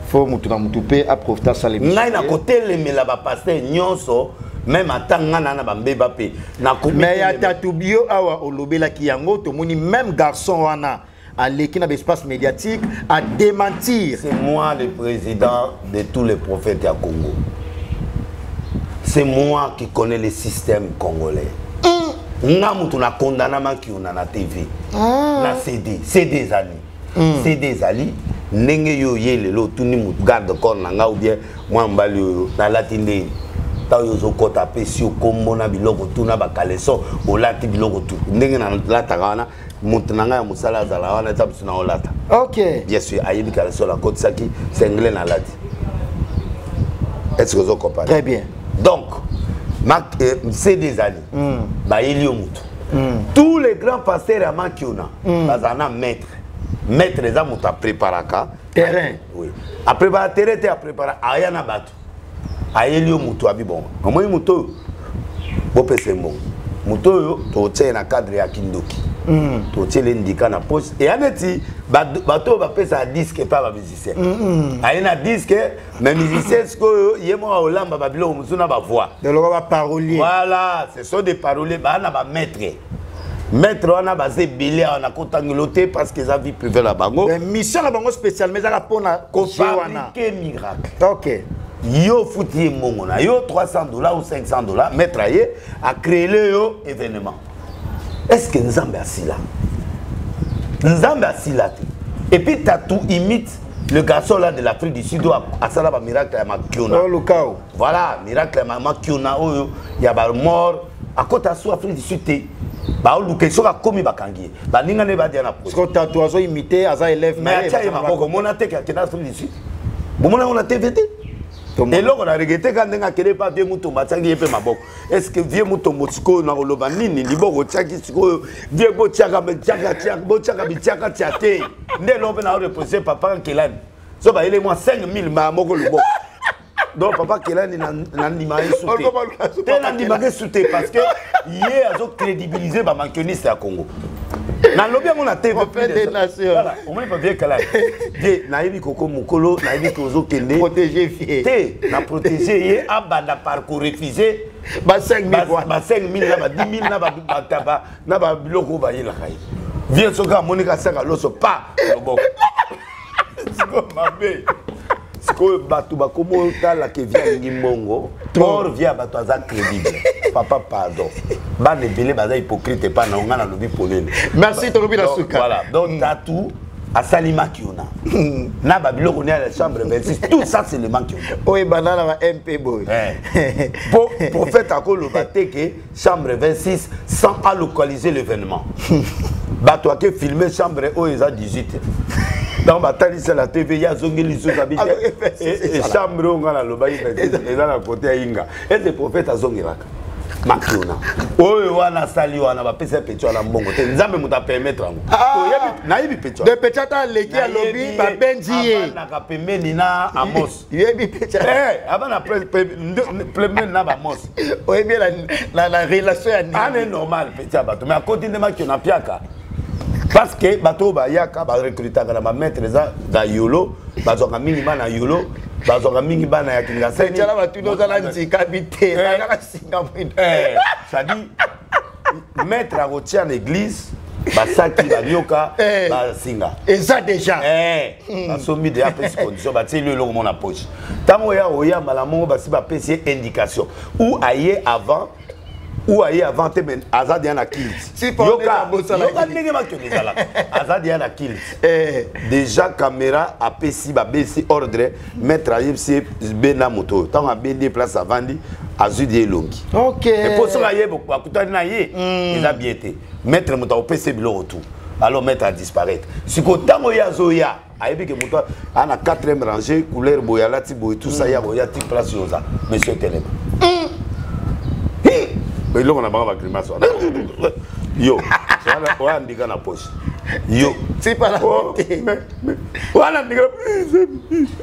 Faut mutu na mutu pe a profiter ça l'émission. Ngai na kotelemela ba pasteur nyonso même ata nga na na bambeba pe na mais ya Tatu bio awa olobelaki yango tomoni même garçon wana aleki na espace médiatique à démentir. C'est moi le président de tous les prophètes à Congo. C'est moi qui connais le système congolais. Nga mutu na condamna Makiona na TV. Na CD, CD ezali. CD ezali ndenge yo ye lelo otuni mutu garde corps na nga ou bien mwa mobali oyo nalati ndeni. Ntango yo ozokɔta apesi yo kombo na biloko tu na bakaleson olati biloko tu ndenge nalataka wana moto na ngai ya mosala azala wana eza biso na olata. Ok. Bien sûr ayebi kaleson akotisaki sengle nalati. Est-ce que ozo comprendre? Très bien. Donc CD ezali bayeli yo motu. Tous les grands pasteurs ya Makiona bazala na maître. Maître eza moto apreparaka terrain. Oui. Aprépara terrain te, aprépara aya na bato. Ayeli yo moto abi bon. Omoni moto oyo bopesa ye mbongo. Moto oyo totie na cadre ya kindoki. Totie le ndika na poche. Eya neti bato oyo bapesaka disque epai ba musicien. Aye na disque, mais musicien sikoyo ye moko akolamba ba biloko mosusu na ba voix. De loko ba parolier. Voilà, ce sont des paroliers, ba na ba maître. Maître wana baza ebele awa na kotangelo te parce que eza vie privée na bango. Mais mission na bango spécialement ezaka mpona kofabriquer miracle. Ok. Yo futi ye mbongo na yo $300 ou $500, maître aye a créer yo événement. Est-ce que Nzambe asila? Nzambe asila te. Et puis Tatu imite le garçon là de l'Afrique du Sud asala ba miracle ya Makiona. Oh, Lukao. Voilà, miracle ya Makiona oyo ya ba mort akota sous Afrique du Sud te. Ba oluke soka komi bakangi. Ba ninga ne ba dia na poste. Parce que Tatu azo imiter aza élève mais atia ye maboko mona te ka kena Afrique du Sud. Bomona on a TV te. Eloko na regretter ka ndenge akende pa vieux Mutombo atiaki ye mpe maboko. Est-ce que vieux Mutombo sikoyo na koloba nini liboko otiaki sikoyo vieux botiaka bitiaka tia botiaka bitiaka tia te. Nde eloko mpe na reposer papa Kelani. So bayele mwa 5000 mbala moko loboko. Donc papa Kelani na ndima ye su te. Te na ndima ye su te parce que ye azo crédibiliser ba manquioniste ya Congo. Nalobi yango na TV. Prophète des nations. Voilà, omoni pa vieux Kelani. Vieux, nayebi koko mokolo, nayebi ke ozokende. Protéger vieux. Te, na protéger ye, abanda par ko refuser. Ba 5000 Ba, ba 5000 na ba 10 000 na ba, ba, ba, ba, na ba biloko oyo bayelaka ye. Vieux soki amoni ka saka loso, pa, loboko. Sikoyo mabe. Sikoyo bato bakomi otala ke vieux alingi mbongo. Or vieux ya bato aza crédible. Papa pardon. Bana ebele baza hypocrite epa na nga nalobi polele. Merci, tolobi na Donc, suka. voilà. Donc, Tatu asali Makiona. Na ba biloko ni ya chambre 26, tout ça c'est le Makiona. Oye banana ba MP boy. Eh. Po prophète akoloba te ke chambre 26 sans à localiser l'événement. Bato ake filmer chambre oyo eza 18. Donc batalisa la TV ya zongeli lisusu abi te. Alors, eh, Et, et chambre oyo nga nalobaki 26 eza na côté ya Inga. Et le prophète azongelaka. Makiona. Oyo wana asali wana bapesa petit wana mbongo te. Nzambe moto apermettre yango. Ah. Oyebi, nayebi petit wana. De petit ata aleki alobi, babenzi ye. Abanaka pembeni na Amos. Yebi petit. Eh, abana pembeni na ba Amos. Oyebi la relation ya nini? Ane normal petit ya bato, mais akoti nde Makiona piaka. Parce que bato oyo bayaka, barecrutaka na bamaître, eza na Yolo, bazwaka mingi bana Yolo, bazwaka mingi bana ya Kingasani. Tiala batuni oza na nzikabi te, kaka singa mwindo. C'est-à-dire maître akotia na église basaki, banyoka, basinga. Eza déjà. Basombi deya, apesi condition, batieli eloko mo na poche. Ntango oya oya mbala moko, basi bapesi ye indication ou aye avant ou aye avant te, mais aza deya na Si kilt. pa Yoka bosala yoka ndenge bakende ezalaka, aza deya na kilt. Déjà caméra apesi, babesi ordre, maître ayebisi ye benda moto oyo. Ntango abendi ye, place avandi, azwi die elongi. Epo soki aye, bakutani na ye, eza bien te. Maître moto akopesa ye biloko tout, alors maître adisparaître. Sikoyo ntango ye azoya, ayebi ke moto aa na 4e rangée, couleur boye, alati boye, tout ça, ya koya ti place oyo oza, monsieur telema. Hi! Eloko na bango, bagrimace wana, yo oya ndika na poche yo. Tipala. Oh, wana ndika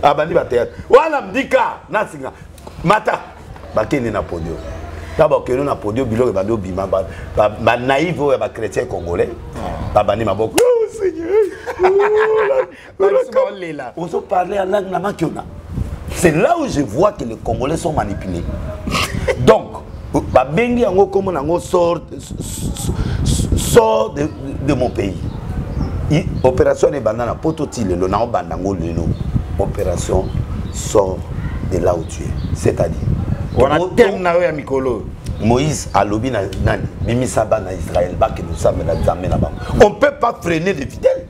abandi bathéâtre wana, ndika na singa mata, bakende na podio. Ntango bakende na podio, biloko ebandi obima. Banaïve oyo ya bachrétien congolais babandi maboko: "Oh, Seigneur, oh, Basi baolela. Ozo parler en langue na makiona." C'est là où je vois que les Congolais sont manipulés. Donc babengi yango kombo nango sort, sort de mon pays. Opération wana ebanda na Poto ti lelo, naobanda yango lelo, opération sort de là où tu es, c'est-à-dire wana thème na yo ya mikolo. Moïse alobi na nani: bimisa bana Israël, bakende kosambela Nzambe na bango. On peut pas freiner les fidèles,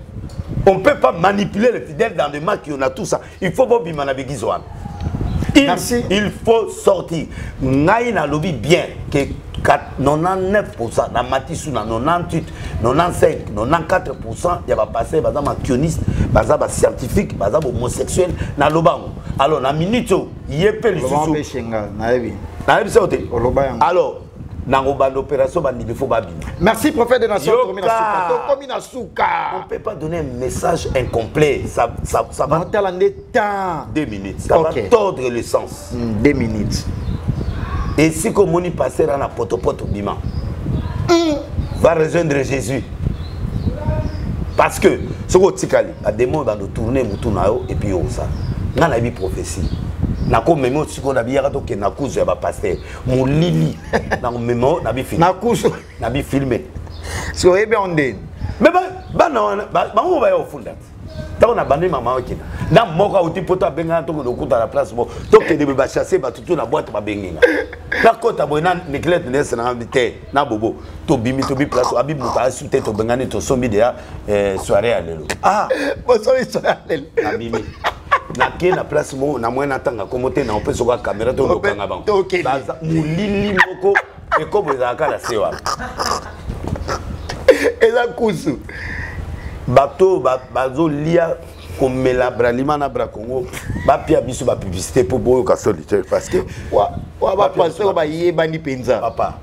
on peut pas manipuler les fidèles dans le makiona, tout ça. Il faut bobima na begizo wana. Merci. Il faut sortir. Ngai nalobi bien que 99, na matisu na 98, 95, 94 ya bapasteur baza makioniste, baza bascientifique, baza homosexuel. Naloba yango. Alors na minute oyo ye mpe lisusu lisusu nayebi. Nayebisa yo te. Oloba yango. Alors nakobanda opération, bandimi fo babima. Merci, prophète de nation. Yoka. Tokomi na suka, tokomi na suka. On peut pas donner un message incomplet, ça va. Naotala nde temps. 2 minutes, ça va tordre le sens. 2 minutes. Esika omoni pasteur ana potopoto, bima, va rejoindre Jésus, parce que soki otikali, badémon bando tourne mutu na yo. Et puis yo osala, ngai nayebi prophétie, nakomema yo sikoyo, nabiyaka tokende na kuzu ya bapasteur molili, nakomema yo, nabi na kusu. Nabi filme. Si oyebi yango ndeni. Mais bana wana, bango baya kofunda te. Ntango na bandi mama okenda na moko auti poto, abengana, tokende okuta na place moko, tokende boye, bachasse bato tu na boîte, babenginga, nakota boye na Niclete nese nanga te na bobo, tobimi, tobi place abi moto asu te, tobengani, tosombi deya soirée ya lelo. Ah. Bosomi soirée ya lelo. Nabimi, nake na place moko na mwe, natanga kombo te, na opesa oka caméra, tolokanga bango. Tokende. Baza molili moko, ekobo ezalaka na se wana. Eza kusu. Bato oyo bazolia, komela Bralima na Bracongo, bapia biso bapublicité mpo boyoka soli te, parce que wa bapasteur oyo bayebani mpenza. Papa,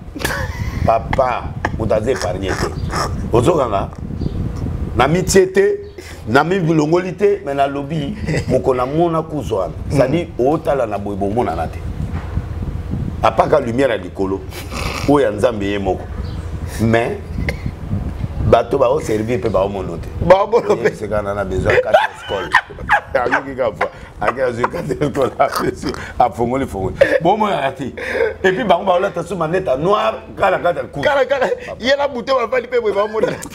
papa, moto aza épargne te. Ozokanga na mitie te, na milongoli te, me nalobi moko namona kuzu wana, c'est-à-dire otala na boye, bomonana te, apaka lumière ya likolo oyo ya Nzambe ye moko, mais bato baoservir mpe baomono te. Baomono mpe. Sekana na besoin ya carte école, ayoki ka voix, ake azwi carte école, apesi, afongoli fongoli, bomonana te. Et puis bango baolata so manete ya noir kala kati ya kuzu. Kala kala ye na buto bafandi mpe boye, baomonana te.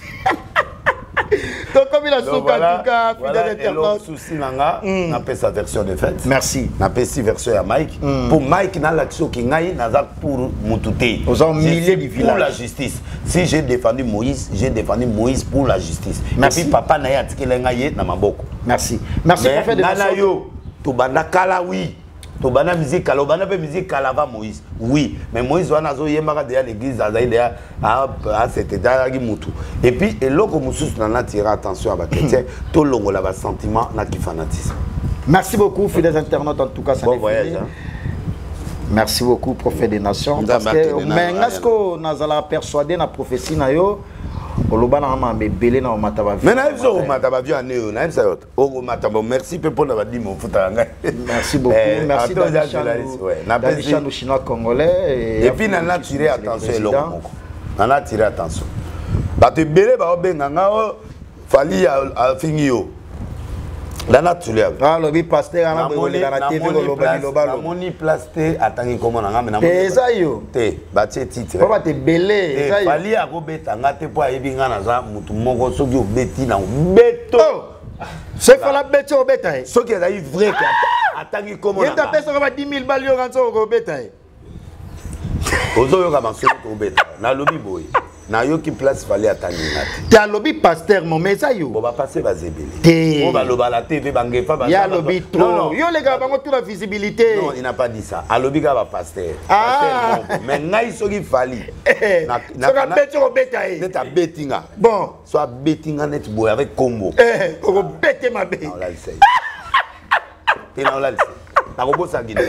Tokomi na suka tuka, fidèle internaute. Souci na nga, napesa version de fait. Merci. Napesi version ya Mike mpo Mike nalakisi oki ngai naza pour mutu te. Oza au Je milieu suis du pour village. la justice. Si j'ai défendu Moïse, j'ai défendu Moïse pour la justice. Merci. Et puis papa na ye atikeli ngai ye na maboko. Merci, merci, Mais prophète de nga na nation. yo tobanda kala, oui, tobanda musique kala, obanda mpe musique kala va Moïse, oui, mais Moïse wana azoyembaka deya l'église, azali deya asete, azalaki mutu. Et puis eloko mosusu na natira attention ya bachrétien, tolongola basentiment na kifanatisme. Merci beaucoup, fidèles internautes. En tout cas, ça Bon n'est voyage, fini. hein. Merci beaucoup, prophète des nations. Nzambe Parce que, akende na mais na nga siko nazala persuadé na prophétie na yo, oloba na mama ebele na omata ba Mais nayebi so okomata bavio ane oyo, nayebisa yo te okomata. Bon, merci mpe mpona badimi ofutaka ngai. Merci beaucoup. Merci ata oza Dani journaliste, Chandou, ouais. Dani Chandou, chinois congolais. Et puis nana attiré le attention président. eloko moko, nana attiré attention, bato ebele baobenga nga oyo. Fally afingi yo nana tuli alobi pasteur ana boye koleka na tv koloba liloba namoni place te atangi nkombo na nga me eza yo te batie titre po bato ebele eza yo Fally akobeta nga te mpo ayebi nga naza motu moko soki obeti na obeto oh! soki Fally abeti obeta ye soki ezali vrai ke atangi nkombo na nga ye apesaka ba 10 000 bali yoka nso okobeta ye ozoyoka masolo tobeta nalobi boye nayoki place Fally atangi nga te te alobi pasteur mo mais eza yo bo bapaster baza ebele te oyo baloba na tv bangefa ye alobi trop yo olekaka bango tout la visibilité. Non, il n'a pas dit ça. Alobi kaka bapaster. Ah. Mais ngai soki Fally soki abeti okobeta ye. Neti abeti nga. Bon, so abeti nga neti boye avec kombo, okobete mabe. Naolalisa ye te, naolalisa, nakobosa guinée.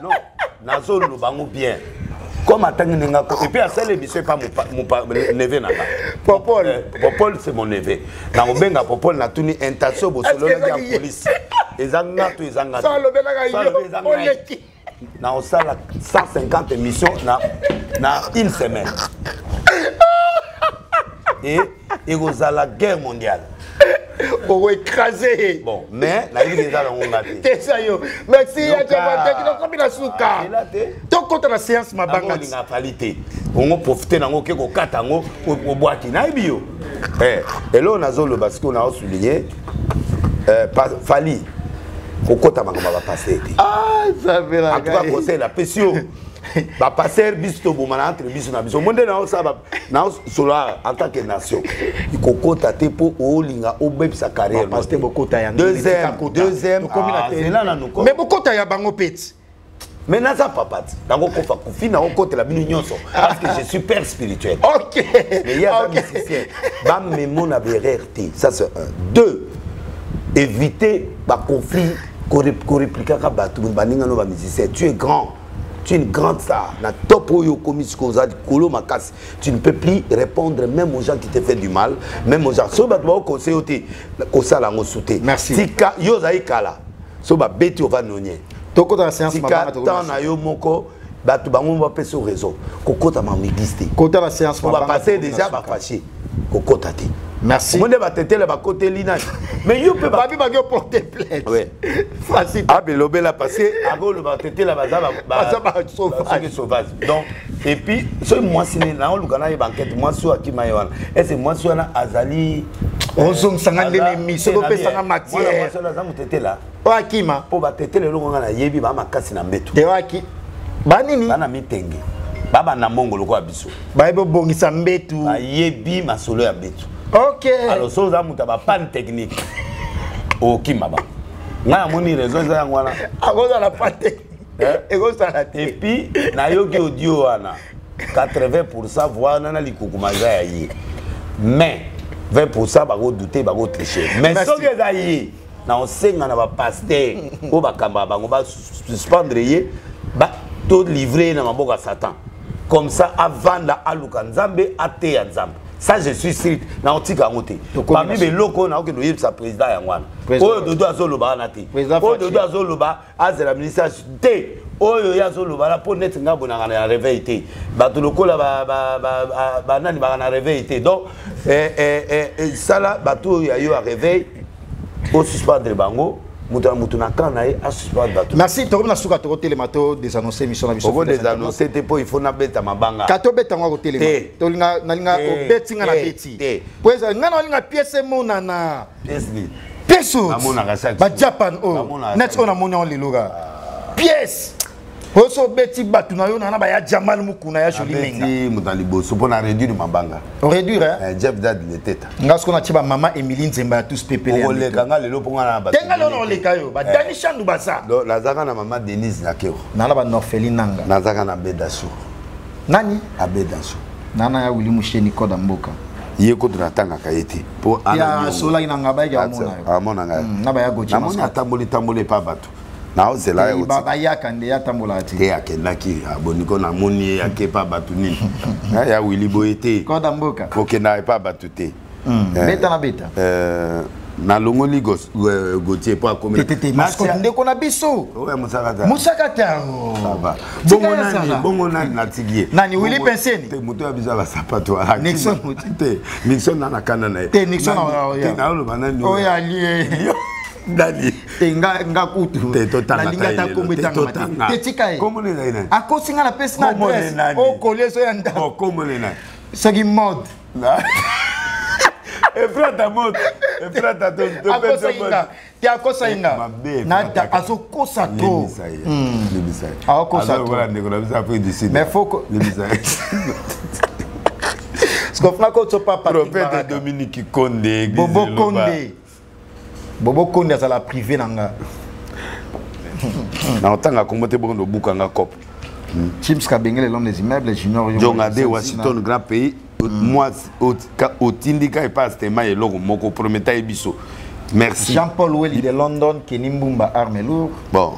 Non, nazoloba yango bien comme atangi ndenge ako et puis asali émission epa neveu na nga. Popol. Popol, c'est mon neveu. Nakobenga Popol, natuni intention bosololaki ya police, eza nga to eza nga? Alobelaka yo oleki. Naosala 150 émissions na une semaine et ekozala guerre mondiale. Okoécrase. Bon, mais nayebi eza nango nga te. Te, eza yo. Merci ya Jabateki. Tokomi na suka, tokota na séance mabanga. Olinga Fally te, ongo profite nango oke kokata yango obwaki, nayebi yo. Eloko nazoloba sikoyo, naosouligne, Fally kokota makambo ya bapaster te. En tout cas, conseil napesi yo, bapaster biso tobomana entre biso na biso mo nde naosala naosolola en tant que nation, kokota te mpo olinga obebisa carrière. Pasteur bokota ya Deuxième, zela nanu. Mais bokota ya bango peti. Mais naza papa ti nakokofa kufi, nakokotela bino nyonso parce que je suis père spirituel. Mais ye aza musicien, bamemo na berere te. Ça, c'est un. Deux, éviter baconflit koreplikaka bato baningano bamusicien. Tu es grand, tu es une grande star na top oyo okomi sikoyo, oza likolo makasi, tu ne peux plus répondre même aux gens qui te fait du mal, même aux gens soki bato baoconseille yo te, kosala yango su te. Merci. Tika yo ozali kala, so babeti ovanonie. Tokota na séance. Tika temps na yo moko, bato bango bapesa yo raison, kokota ma église te. Kota na séance. Bapasse déjà bafâché, kokota te. Merci. Omoni batetele bakoteli nani, mais yo mpe babi baki oporte plainte. Ouais. Facile. Abelobela parce que akoloba tetela baza sauvage. Sauvage. Donc, et puis soki mwasi ne naoluka nayeba enquête, mwasi oyo akima ye wana, ese mwasi wana azali Ozongisanga nde na émission, opesanga matière. Mwasi wana aza motetela? Oyo akima. Mpo batetela eloko nga nayebi baa makasi na mbeto. Te, oyo aki banini? Bana mitenge, babanda mbongo lokola biso. Bayebi obongisa mbetu. Bayebi masolo ya mbetu. Alors so oza moto ya bapanne technique, okima ba ngai namoni raison eza yango wana. Akozala panne, ekozala te. Et puis nayoki audio wana, 80 voix wana na likukuma eza ya ye, mais 20 bakodute, bakotriche. Mais soki eza ye, na osenga na bapaster oyo bakambaka bango basuspendre ye, tolivre ye na maboko ya Satan, comme ça avanda aluka Nzambe, ateya Nzambe. Ça, je suis strict, na otika yango te. Parmi beloko oyo naokende oyebisa président yango wana, oyo Dodo azoloba wana te, oyo Dodo azoloba azela ministre te, oyo ye azoloba na mpo neti ngai bonaka na réveil te, bato lokola banani baka na réveil te. Donc sala bato oyo ya yo ya réveil, osuspendre bango, moto na moto na camp na ye asuspendre bato. Merci. Tokomi na suka, tokotelema to désannonce émission na biso. Oko désannonce te mpo il faut nabeta mabanga. Ka tobeta yango, akotelema. Tolinga nalinga obeti nga na beti po eza nga na olinga pièce emonana. Pièce nini? Pièce oyo bajapan oyo neti oyo namoni yango lelo kaka pièce oyo so obeti bato na yo nana baya Jamal Mukuna ya Joli Menga. Moto na liboso mpo na réduire mabanga. Oréduire. Jeff Dad Leteta. Nga siko natie bamama Émilie Nzemba ya tous pepele. Okoleka nga lelo mpo nga na bato te. Nga lelo naoleka yo, badani Shandu baza. Nazaka na mama Denise Nakero. Nana banorpheli nanga. Nazaka na Bedaso. Nani? Abedaso. Nana ya Wili Musheni Koda mboka. Ye kutu natangaka ye te mpo asolaki na nga bayaki amona ngai. Na baya Gochi. Namoni atamboli tamboli epa bato, naozela ye. Bayaka nde ye atambolaka te. Te, akendaki aboniko, namoni ye ake epa bato nini ya wili boye te. Koda mboka. Kokendaka epa bato te. Beta na beta. Nalongoli Gautier mpo akomi. Te, te, te, mascotte ndeko na biso. Oyo Mosaka ta. Mosaka ta. Ça va. Bongo nani, bongo nani natiki ye? Nani, Willy Penseni? Te, moto ya biso ya basapato wana. Nixon. Te, Nixon na kanda na ye. Te, Nixon. Te, naoloba nani? Oyo alie. Nani? Te, nga kutu. Te, totanga. Nalingi ata kombo etangama te. Te, tika ye. Kombo nani nani? Akosi nga, napesi na adresse. Okolia so ya ndako. Kombo nani? Soki mode. Efrata moto, Efrata. Akosaki nga te, akosaki nga, azokosa trop. Akosa trop ndeko na biso Afrique du Sud. Mais faut skofuna kotso papa. Prophète Dominique Konde. Bobo Konde, Bobo Konde azala privé na nga. Na otanga kombo te, bongo obukanga cope. Chims Kabengele, l'homme des immeubles, Junior. Jonga de Washington, grand pays. Moi otindika epa stema eloko moko prometa ye biso. Merci. Jean-Paul Welly de London, Kenny Mbumba, arme lourd. Bon,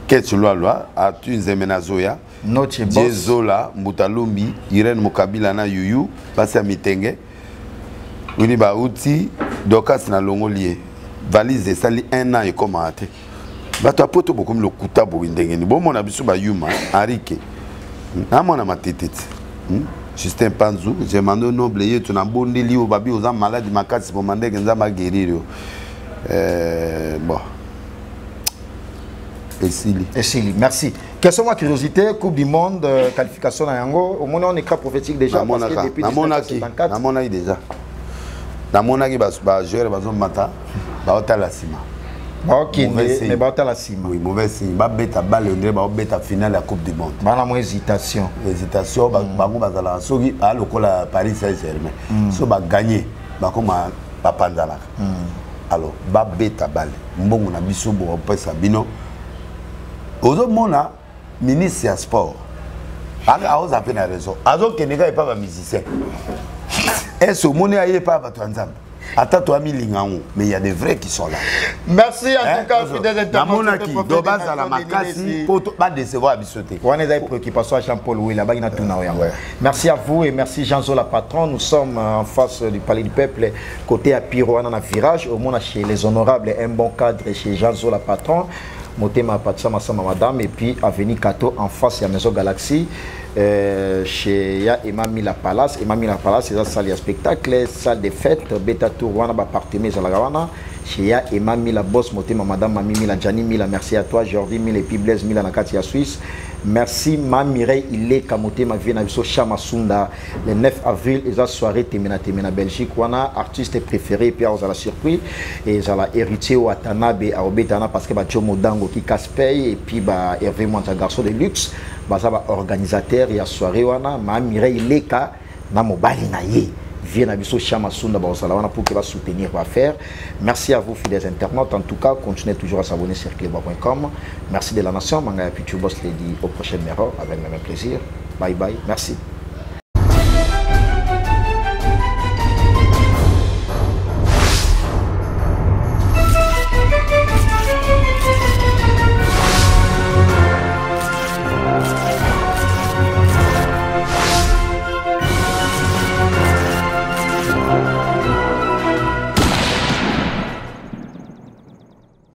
Ketch Lwalwa atu nzembe nazoya. Noche Boss. Jezola Mbutalumbi, Irene Mokabila na Yuyu, basi ya mitenge wili bauti Dokas na longoli ye valise esali un an ekomaka te. Bato ya poto bokomi lokuta boye ndenge nini? Bomona biso bayuma. Henrike namona matete ti. Justin Panzu, Germano Noble yetu, nabondeli yo, babi oza maladi makasi poma ndenge Nzambe aguérir yo. Bon, esili. Esili, merci. Question, ma curiosité, Coupe du Monde, qualification na yango, omoni on écran prophétique déjà, parce que depuis Namonaki. 1974. Namonaki déjà, namonaki bajoueur bazomata, baotala nsima. Baokende mais baotala nsima. Oui, mauvais signe. Babeta balle ondire baobeta finale ya Coupe du Monde. Bana mwa hésitation. Hésitation. Bango bazalaka soki baa lokola Paris Saint Germain, so baganye bakoma bapanzanaka. Alors babeta balle, mbongo na biso bopesa bino. Ozomona ministre ya sport aoza mpe na raison, azokende kaka epa bamusicien. Ese omoni aye epa bato ya Nzambe? Ata toamilinga yango, mais il y a des vrais qui sont là. Merci en tout cas, fidèles internautes. Namonaki do bazala makasi mpo badecevoir biso te. Wana ezali préoccupation ya Jean-Paul Wila abaki na tuna oyo. Merci à vous et merci Jean Zola patron. Nous sommes en face du Palais du Peuple, côté à Piro wana na virage, omona chez les honorables, un bon cadre chez Jean Zola patron. Motema Patsa Masama madame, et puis avenue Kato en face ya Maison Galaxy, chez ya Emma Mila Palace. Emma Mila Palace eza salle ya spectacle, salle de fête, beta tour wana, ba appartement ezalaka wana chez ya Emma Mila Boss. Motema madame Mami Mila, Jani Mila, merci à toi. Jordi Mila et puis Blaise Mila na kati ya Suisse. Merci ma Mireille Ileka, motema vie na biso Chama Sunda. Le 9 avril eza soirée Temena Temena Belgique wana, artiste préféré, et puis azala surpris et ezala Héritier Watanabe aobetana, parce que ba Joe Modango qui casse paye et puis ba Hervé Mwanza, garçon de luxe, baza ba organisateur ya soirée wana. Ma Mireille Ileka na mobali na ye vie na biso Chama Sunda bazala wana pour que va soutenir va faire. Merci à vous, fidèles internautes. En tout cas, continuez toujours à s'abonner sur cleboa.com. Merci de la nation Manga ya Pichu Boss Lady, au prochain numéro avec le même plaisir. Bye bye, merci.